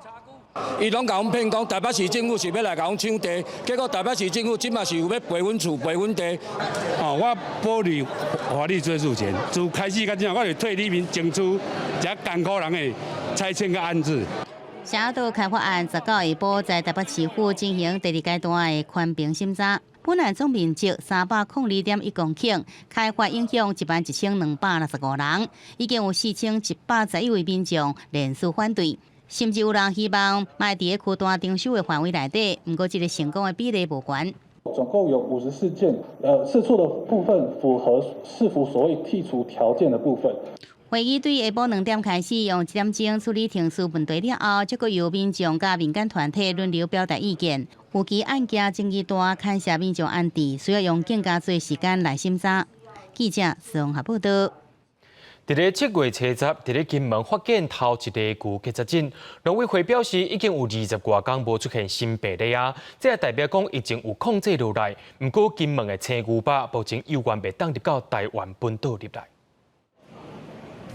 伊攏共阮騙講台北市政府是欲來共阮搶地，結果台北市政府這馬是有欲賠阮厝、賠阮地。哦，我保留法律追訴權，自開始到這，我就替里民爭取遮艱苦人的拆遷佮安置。社仔島開發案19下晡在台北市府進行第二階段的環評審查，本案總面積302.1公頃，開發影響11,265人，已經有4,111位民眾聯署反對，甚至有人希望莫佇咧區段徵收的範圍內底，毋過這个成功的比例無懸。總共有54件，釋出的部分符合是符所謂剔除條件的部分。會議對下晡2點開始，用1點鐘處理程序問題了後，則閣由民眾佮民間團體輪流表達意見。尤其案件爭議大，牽涉民眾安置，需要用更加濟時間來審查。記者綜合報導。佇咧7月初10，佇咧金門發現頭一例牛結節疹，農委會表示已經有20外工無出現新病例啊，這也代表講疫情有控制落來。毋過金門的青牛肉目前猶原袂當入到台灣本島入來。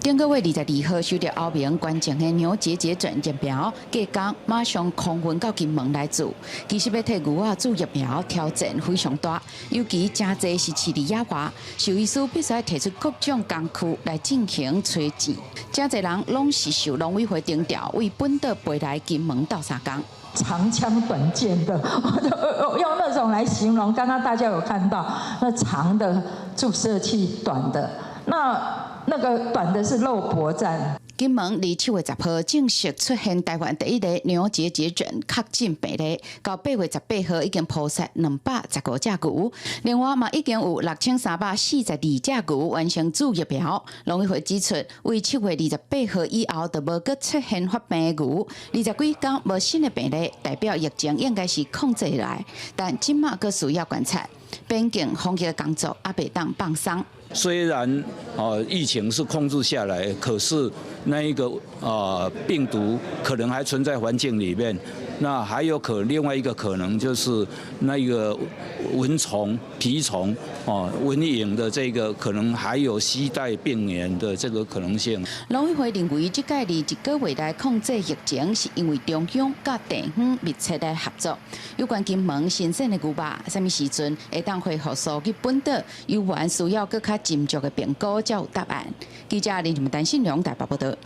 頂個月22號收著歐盟捐贈的牛結節疹疫苗，隔工馬上空運到金門來注。其實欲替牛仔注疫苗挑戰非常大，尤其誠濟是飼佇野外，獸醫師必須提出各種工具來進行催錢。誠濟人攏是受農委會徵調，為本島飛來金門鬥相共。長槍短劍的，我用那種來形容。剛剛大家有看到那長的注射器，短的那個短的是肉搏戰。金門佇7月10號正式出現台灣第一個牛結節疹確診病例，到8月18號已經撲殺215隻牛，另外嘛已經有6342隻牛完成注疫苗。農委會指出，為7月28號以後就無閣出現發病的牛，20幾工無新的病例，代表疫情應該是控制落來，但這馬閣需要觀察，邊境防疫工作猶袂當放鬆。雖然疫情是控制下來，可是那一個病毒可能還存在環境裡面。那還有另外一個可能就是那個蚊蟲、蜱蟲、蚊蠅的這個可能還有攜帶病原的這個可能性。農委會認為，這屆佇一個月內控制疫情，是因為中央佮地方密切來合作。有關金門新鮮的牛肉，啥物時陣會當恢復輸去本島，猶原需要閣較深入的評估才有答案。記者林靜丹信良台北報導。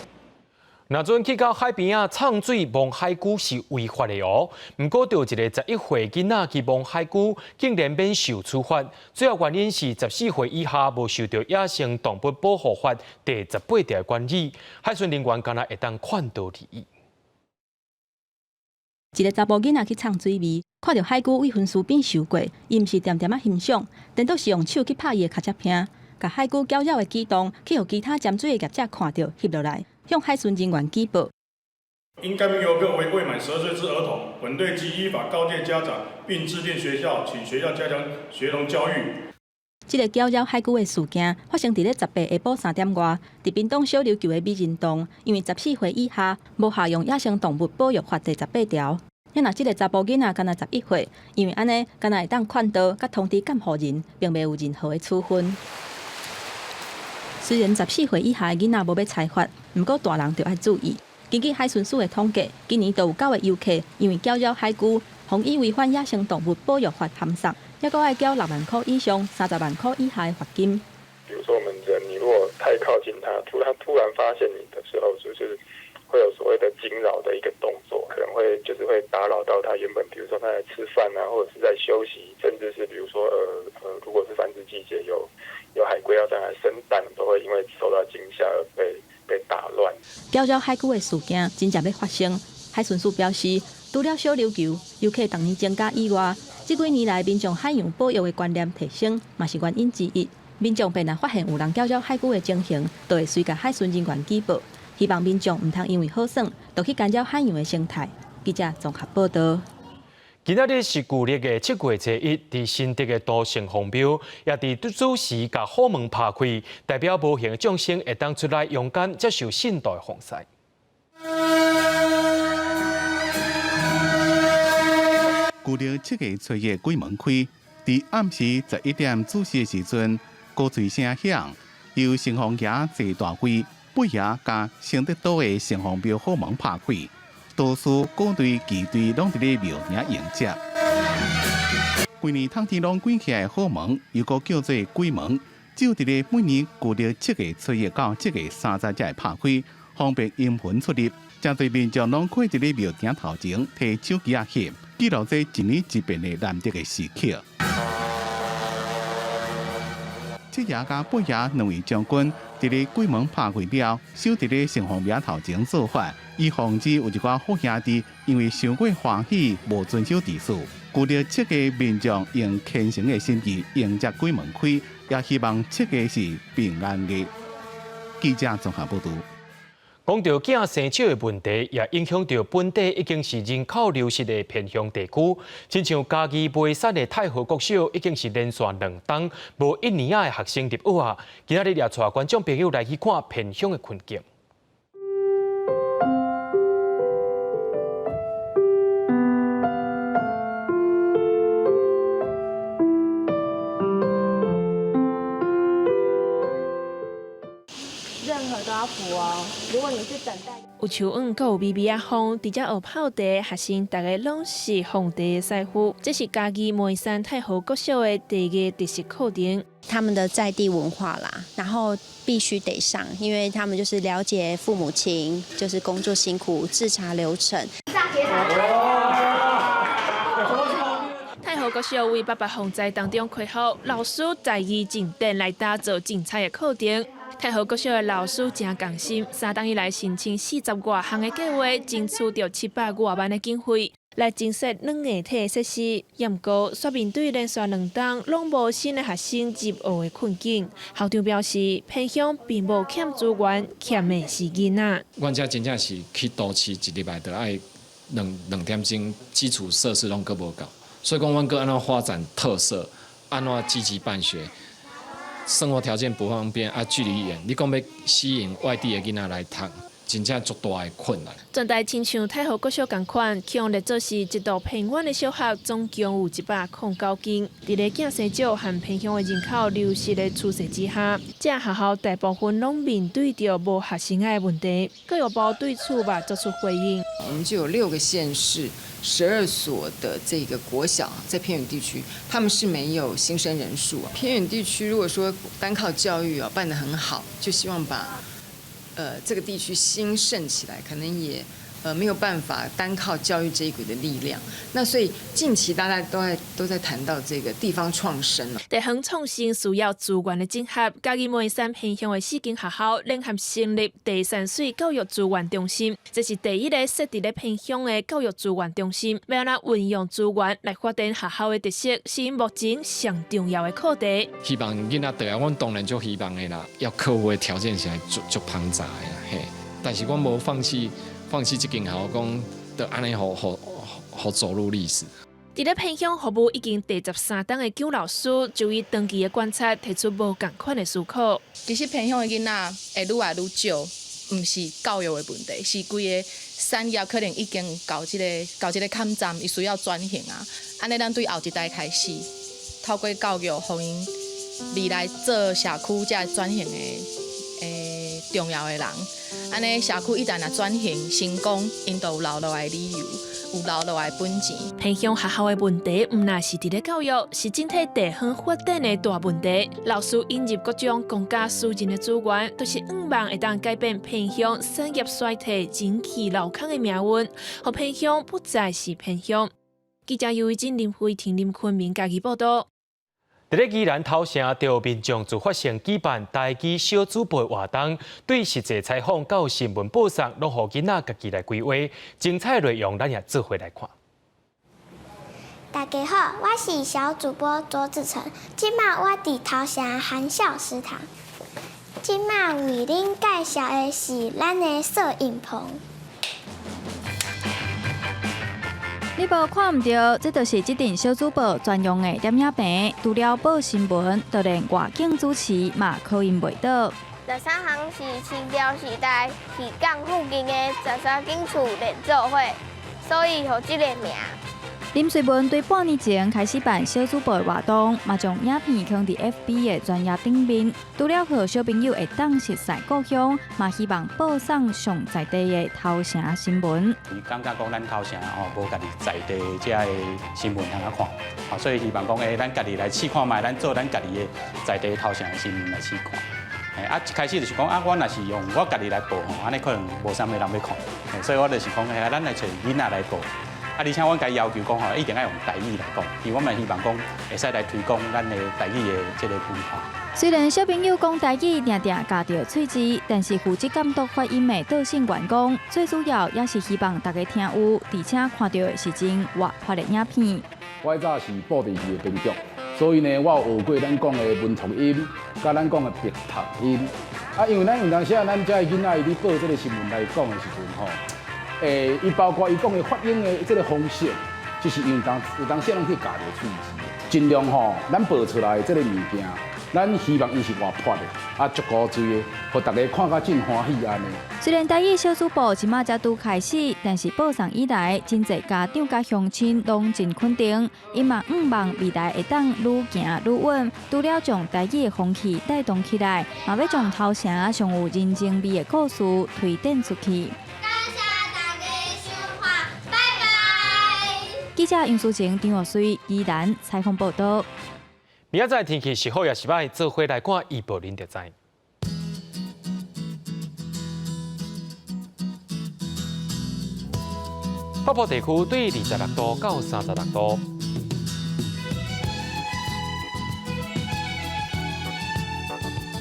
若準去到海邊仔藏水摸海龜是違法的哦。毋過，就有一个11歲囡仔去摸海龜，竟然免受處罰。主要原因是14歲以下無受著野生動物保護法第18條管理，海巡人員敢若會當勸導伊。一个查埔囡仔去藏水味，看著海龜為分屍邊游過，伊毋是恬恬仔欣賞，顛倒是用手去拍伊的尻脊骿，共海龜攪擾的舉動，去予其他潛水的業者看著，翕落來。向海巡人員舉報。因該名遊客為未滿12歲之兒童，本隊即依法告誡家長，並致電學校，請學校加強學童教育。這個攪擾海龜的事件發生佇咧18下晡3點外，佇屏東小琉球的美人洞，因為14歲以下無適用野生動物保育法第18條。若這个查埔囡仔干焦11歲，因為按呢，干焦會當勸導佮通知監護人，並袂有任何的處分。雖然14歲以下的囡仔無欲裁罰，毋過大人就愛注意。根據海巡署的統計，今年就有9個遊客因為攪擾海龜，予以違反野生動物保育法函送，猶閣愛繳6萬箍以上30萬箍以下的罰金。比如說，我們人，你如果太靠近它，突然發現你的時候，就是會有所謂的驚擾的一個動作，可能會就是會打擾到它原本，比如說它在吃飯啊，或者是在休息，甚至是比如說如果是繁殖季節有海龜要上來生蛋，都會因為受到驚嚇而被打亂。攪擾海龜的事件真正欲發生，海巡署表示，除了小琉球遊客逐年增加以外，這幾年來民眾海洋保育的觀念提升，嘛是原因之一。民眾便若發現有人攪擾海龜的情形，就會隨共海巡人員舉報。希望民眾毋通因為好耍，就去干擾海洋的生態。記者綜合報導。今仔日是舊曆的7月初1，佇新竹的都城隍廟，也佇子時共虎門拍開，代表無形的眾生會當出來陽間接受信徒的奉祀。舊曆7月初1鬼門開，佇暗時11點子時的時陣，鼓槌聲響，由城隍爺坐大位，八爺佮新竹都的城隍廟虎門拍開。多數鼓隊、旗隊攏佇咧廟埕迎接。規年冬天攏關起來的虎門，又閣叫做鬼門，只有佇咧每年舊曆7月初1到7月30才會拍開，方便陰魂出入。誠濟民眾攏跪佇咧廟埕頭前，提手機仔翕，記錄這一年一變的難得的時刻。七爺佮八爺兩位將軍佇咧鬼門拍開了，守佇咧城隍廟頭前做法，以防止有一寡好兄弟因為傷過歡喜，無遵守秩序。舊曆七个民眾用虔誠的心意迎接鬼門開，也希望七个是平安的。記者綜合報導。講著囝生少的問題，也影響著本地已經是人口流失的偏鄉地區。親像嘉義梅山的太和國小，已經是連續兩冬無一年仔的學生入學啊。今仔日也帶觀眾朋友來去看偏鄉的困境。任何都要要補哦。如果你是等待，有樹蔭，閣有微微仔風，佇遮學泡茶，學生逐个攏是奉茶的師傅。這是嘉義梅山太和國小的茶藝特色課程。他們的在地文化啦，然後必須得上，因為他們就是了解父母親，就是工作辛苦，製茶流程。太和國小為八八風災當中開學，老師台語正典來打造精彩的課程。太和國小的老師誠仝心，3冬以來申請40外項的計劃，爭取著700外萬的經費來增設軟硬體設施。毋過，煞面對連續2冬攏無新的學生入學的困境，校長表示，偏鄉並無欠資源，欠的是囡仔。阮遮真正是去都市一禮拜就愛兩點鐘，基礎設施攏閣無夠。所以講，阮閣按怎發展特色，按怎積極辦學，生活條件不方便啊，距離遠，你講欲吸引外地的囡仔來讀，真正足大的困難。全台親像太和國小仝款，強列做是一度偏遠的小學，總共有109間。佇咧囝生少和偏鄉的人口流失的趨勢之下，這學校大部分攏面對著無學生的問題。教育部對此嘛作出回應。我們就有6個縣市，12所的這個國小在偏遠地區，他們是沒有新生人數。偏遠地區如果說單靠教育啊辦得很好，就希望把這個地區興盛起來，可能也沒有辦法單靠教育這一股的力量。那所以近期大家都在談到這個地方創生了。地方創生需要資源的整合，嘉義梅山偏鄉的4間學校聯合成立茶山水教育資源中心，這是第一個設佇咧偏鄉的教育資源中心。欲按怎運用資源來發展學校的特色，是目前上重要的課題。希望囡仔轉來，阮當然足希望的啦。要克服的條件是足龐雜的啦，嘿。但是阮無放棄。放棄這間學校，講就按呢，予予予走入歷史。佇咧偏鄉服務已經第13冬的姜老師，就以長期的觀察提出無仝款的思考。其實偏鄉的囡仔會愈來愈少，毋是教育的問題，是規个產業可能已經到這個坎站，伊需要轉型啊。按呢，咱對後一代開始，透過教育，予𪜶未來做社區這轉型的重要的人。按呢，社區一旦若轉型成功，𪜶就有留落來的理由，有留落來的本錢。偏鄉學校的問題，毋但是佇咧教育，是整體地方發展的大問題。老師引入各種公家私人的資源，都是向望會當改變偏鄉產業衰退、人去樓空的命運，予偏鄉不再是偏鄉。記者尤慧珍、林慧婷、林坤明嘉義報導。佇咧宜蘭頭城，著民眾自發性舉辦台語小主播活動，對實際採訪到新聞報送，攏予囡仔家己來規劃。精彩內容，咱也做伙來看。大家好，我是小主播卓子成，這馬我佇頭城含笑食堂，這馬為恁介紹的是咱的攝影棚。你無看毋著，這就是這陣小主播專用的攝影棚。除了報新聞，就連外景主持嘛可以袂倒。13行是清朝時代漁港附近的13間厝連做伙，所以予這个名。林瑞文對半年前開始辦小主播的活動，嘛將影片放佇 FB 的專頁頂面。除了予小朋友會當熟似故鄉，嘛希望報送上在地的頭城新聞。伊感覺講咱頭城吼無家己在地這个新聞通啊看，所以希望講，咱家己來試看覓，咱做咱家己的在地頭城的新聞來試看。一開始就是講啊，我若是用我家己來報吼，按呢可能無啥物人欲看，所以我就是講，咱來揣囡仔來報。啊！而且阮共伊要求講吼，一定愛用台語來講，因為阮嘛希望講會使來推廣咱的台語的這個文化。雖然小朋友講台語定定咬著喙舌，但是負責監督發音的杜姓員工，最主要也是希望大家聽有，而且看著的是真活潑的影片。我早是布袋戲的編劇，所以呢，我有學過咱講的文讀音，佮咱講的白讀音。啊，因為咱有當時啊，咱遮囡仔伊咧報這個新聞來講的時陣吼。伊包括伊講的發音的這個方式，就是因為當有當時攏去咬著喙舌，盡量吼，咱報出來的這個物件，咱希望伊是活潑的，啊，足古錐的，予大家看甲真歡喜按呢。雖然台語小主播這馬才拄開始，但是報送以來，真濟家長佮鄉親攏真肯定，伊嘛向望未來會當愈行愈穩。除了將台語的風氣帶動起來，嘛欲將頭城上有人情味的故事推展出去。感謝大家收看，拜拜。記者楊淑晴、張岳水、宜蘭採訪報導。明仔載天氣是好抑是䆀，做伙來看預報恁就知。北部地區對26度到36度，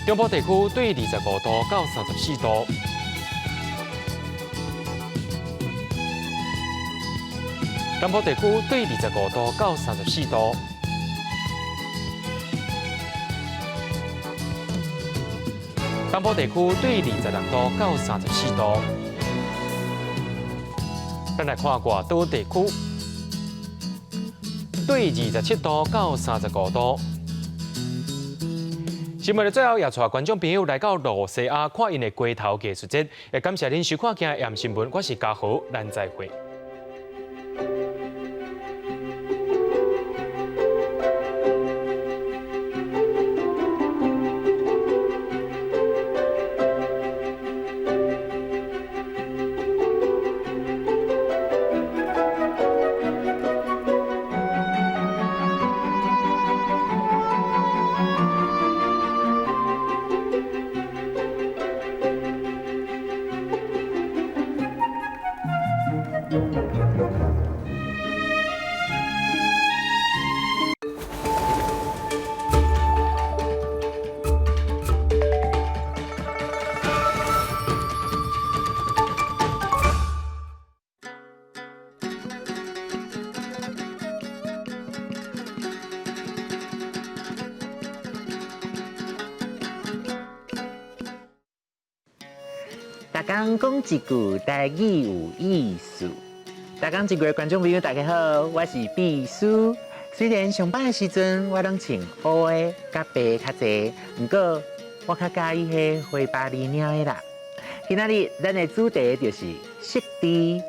中部地區對25度到34度，南部地區對25度到34度。東部地區對26度到34度，咱來看外島地區對27度到35度。新聞的最後，也帶觀眾朋友來到露西亞看𪜶的街頭藝術節。也感謝恁收看今日新聞，我是嘉豪，咱再會。逐工講一句台語有意思。逐工一句的觀眾朋友，大家好，我是秘書。雖然上班的時陣我攏穿烏的佮白較濟，毋過我較佮意彼花巴厘領的啦。今仔日咱的主題就是釋字，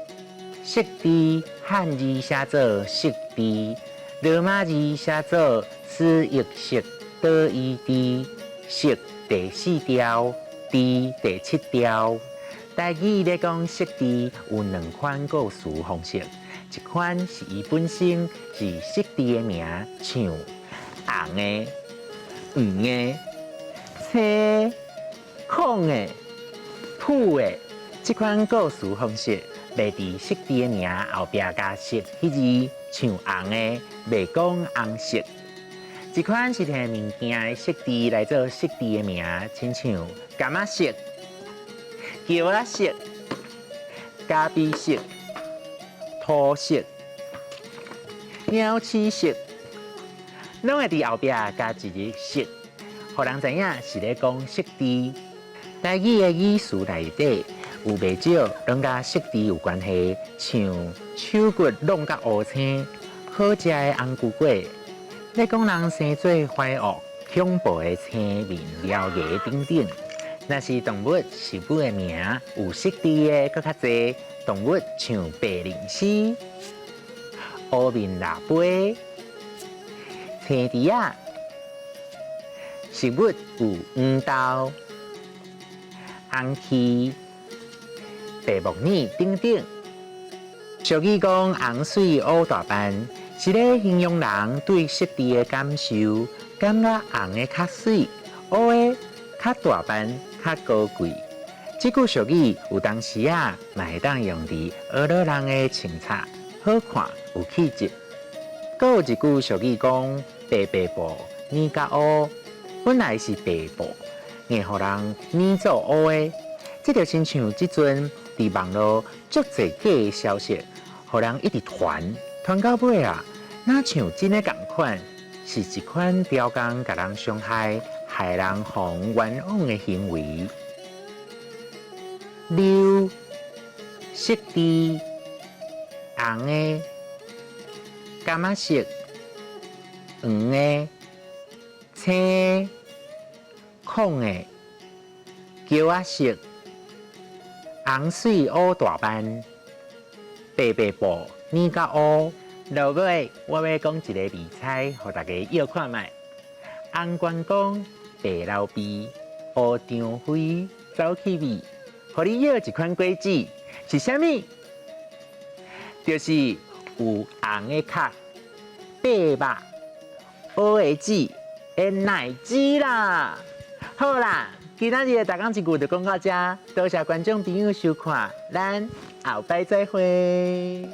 釋字漢字寫做釋字，羅馬字寫做斯譯釋多伊字，釋第四調，字第七調。台語咧講釋字有兩款故事方式，一款是伊本身是釋字的名，像紅的、黃的、青、空的、土的。這款故事方式袂佇釋字的名後壁加色彼字，像紅的袂講紅色。一款是提物件的釋字來做釋字的名，親像柑仔色、橋仔色、咖啡色、土色、鳥鼠色，攏會佇後壁加一個色，予人知影是咧講釋字。台語的語詞內底有袂少攏佮釋字有關係，像手骨弄甲烏青、好食的紅菇粿，咧講人生做懷惡、恐怖的青面獠牙等等。若是動物食物的名有釋字的，閣較濟。動物像白靈絲、烏面蜊杯、青豬仔。食物有黃豆、紅薔、白木耳等等。俗語講紅媠烏大斑，是咧形容人對釋字的感受，感覺紅的較媠，烏的較大斑、較高貴。這句俗語有當時仔嘛會當用佇學老人的穿插，好看有氣質。閣有一句俗語講白白布染甲烏，本來是白布，硬予人染做烏的。這就親像這陣佇網路足濟假的消息，予人一直傳，傳到尾啊，若像真的仝款，是一款刁工共人傷害、害人予冤枉的行為。溜、釋字、紅的、柑仔色、黃的、青的。孔的橋仔色，紅水烏大斑，白白布染甲烏。落尾，我欲講一个谜猜，予大家臆看覓。紅關公，白劉備，烏張飛，走去味，予你臆一款果子是啥物？就是有紅的殼、白肉、烏的籽的奶籽啦。好啦，今仔日的大講一句就講到遮，多謝觀眾朋友收看，咱後擺再會。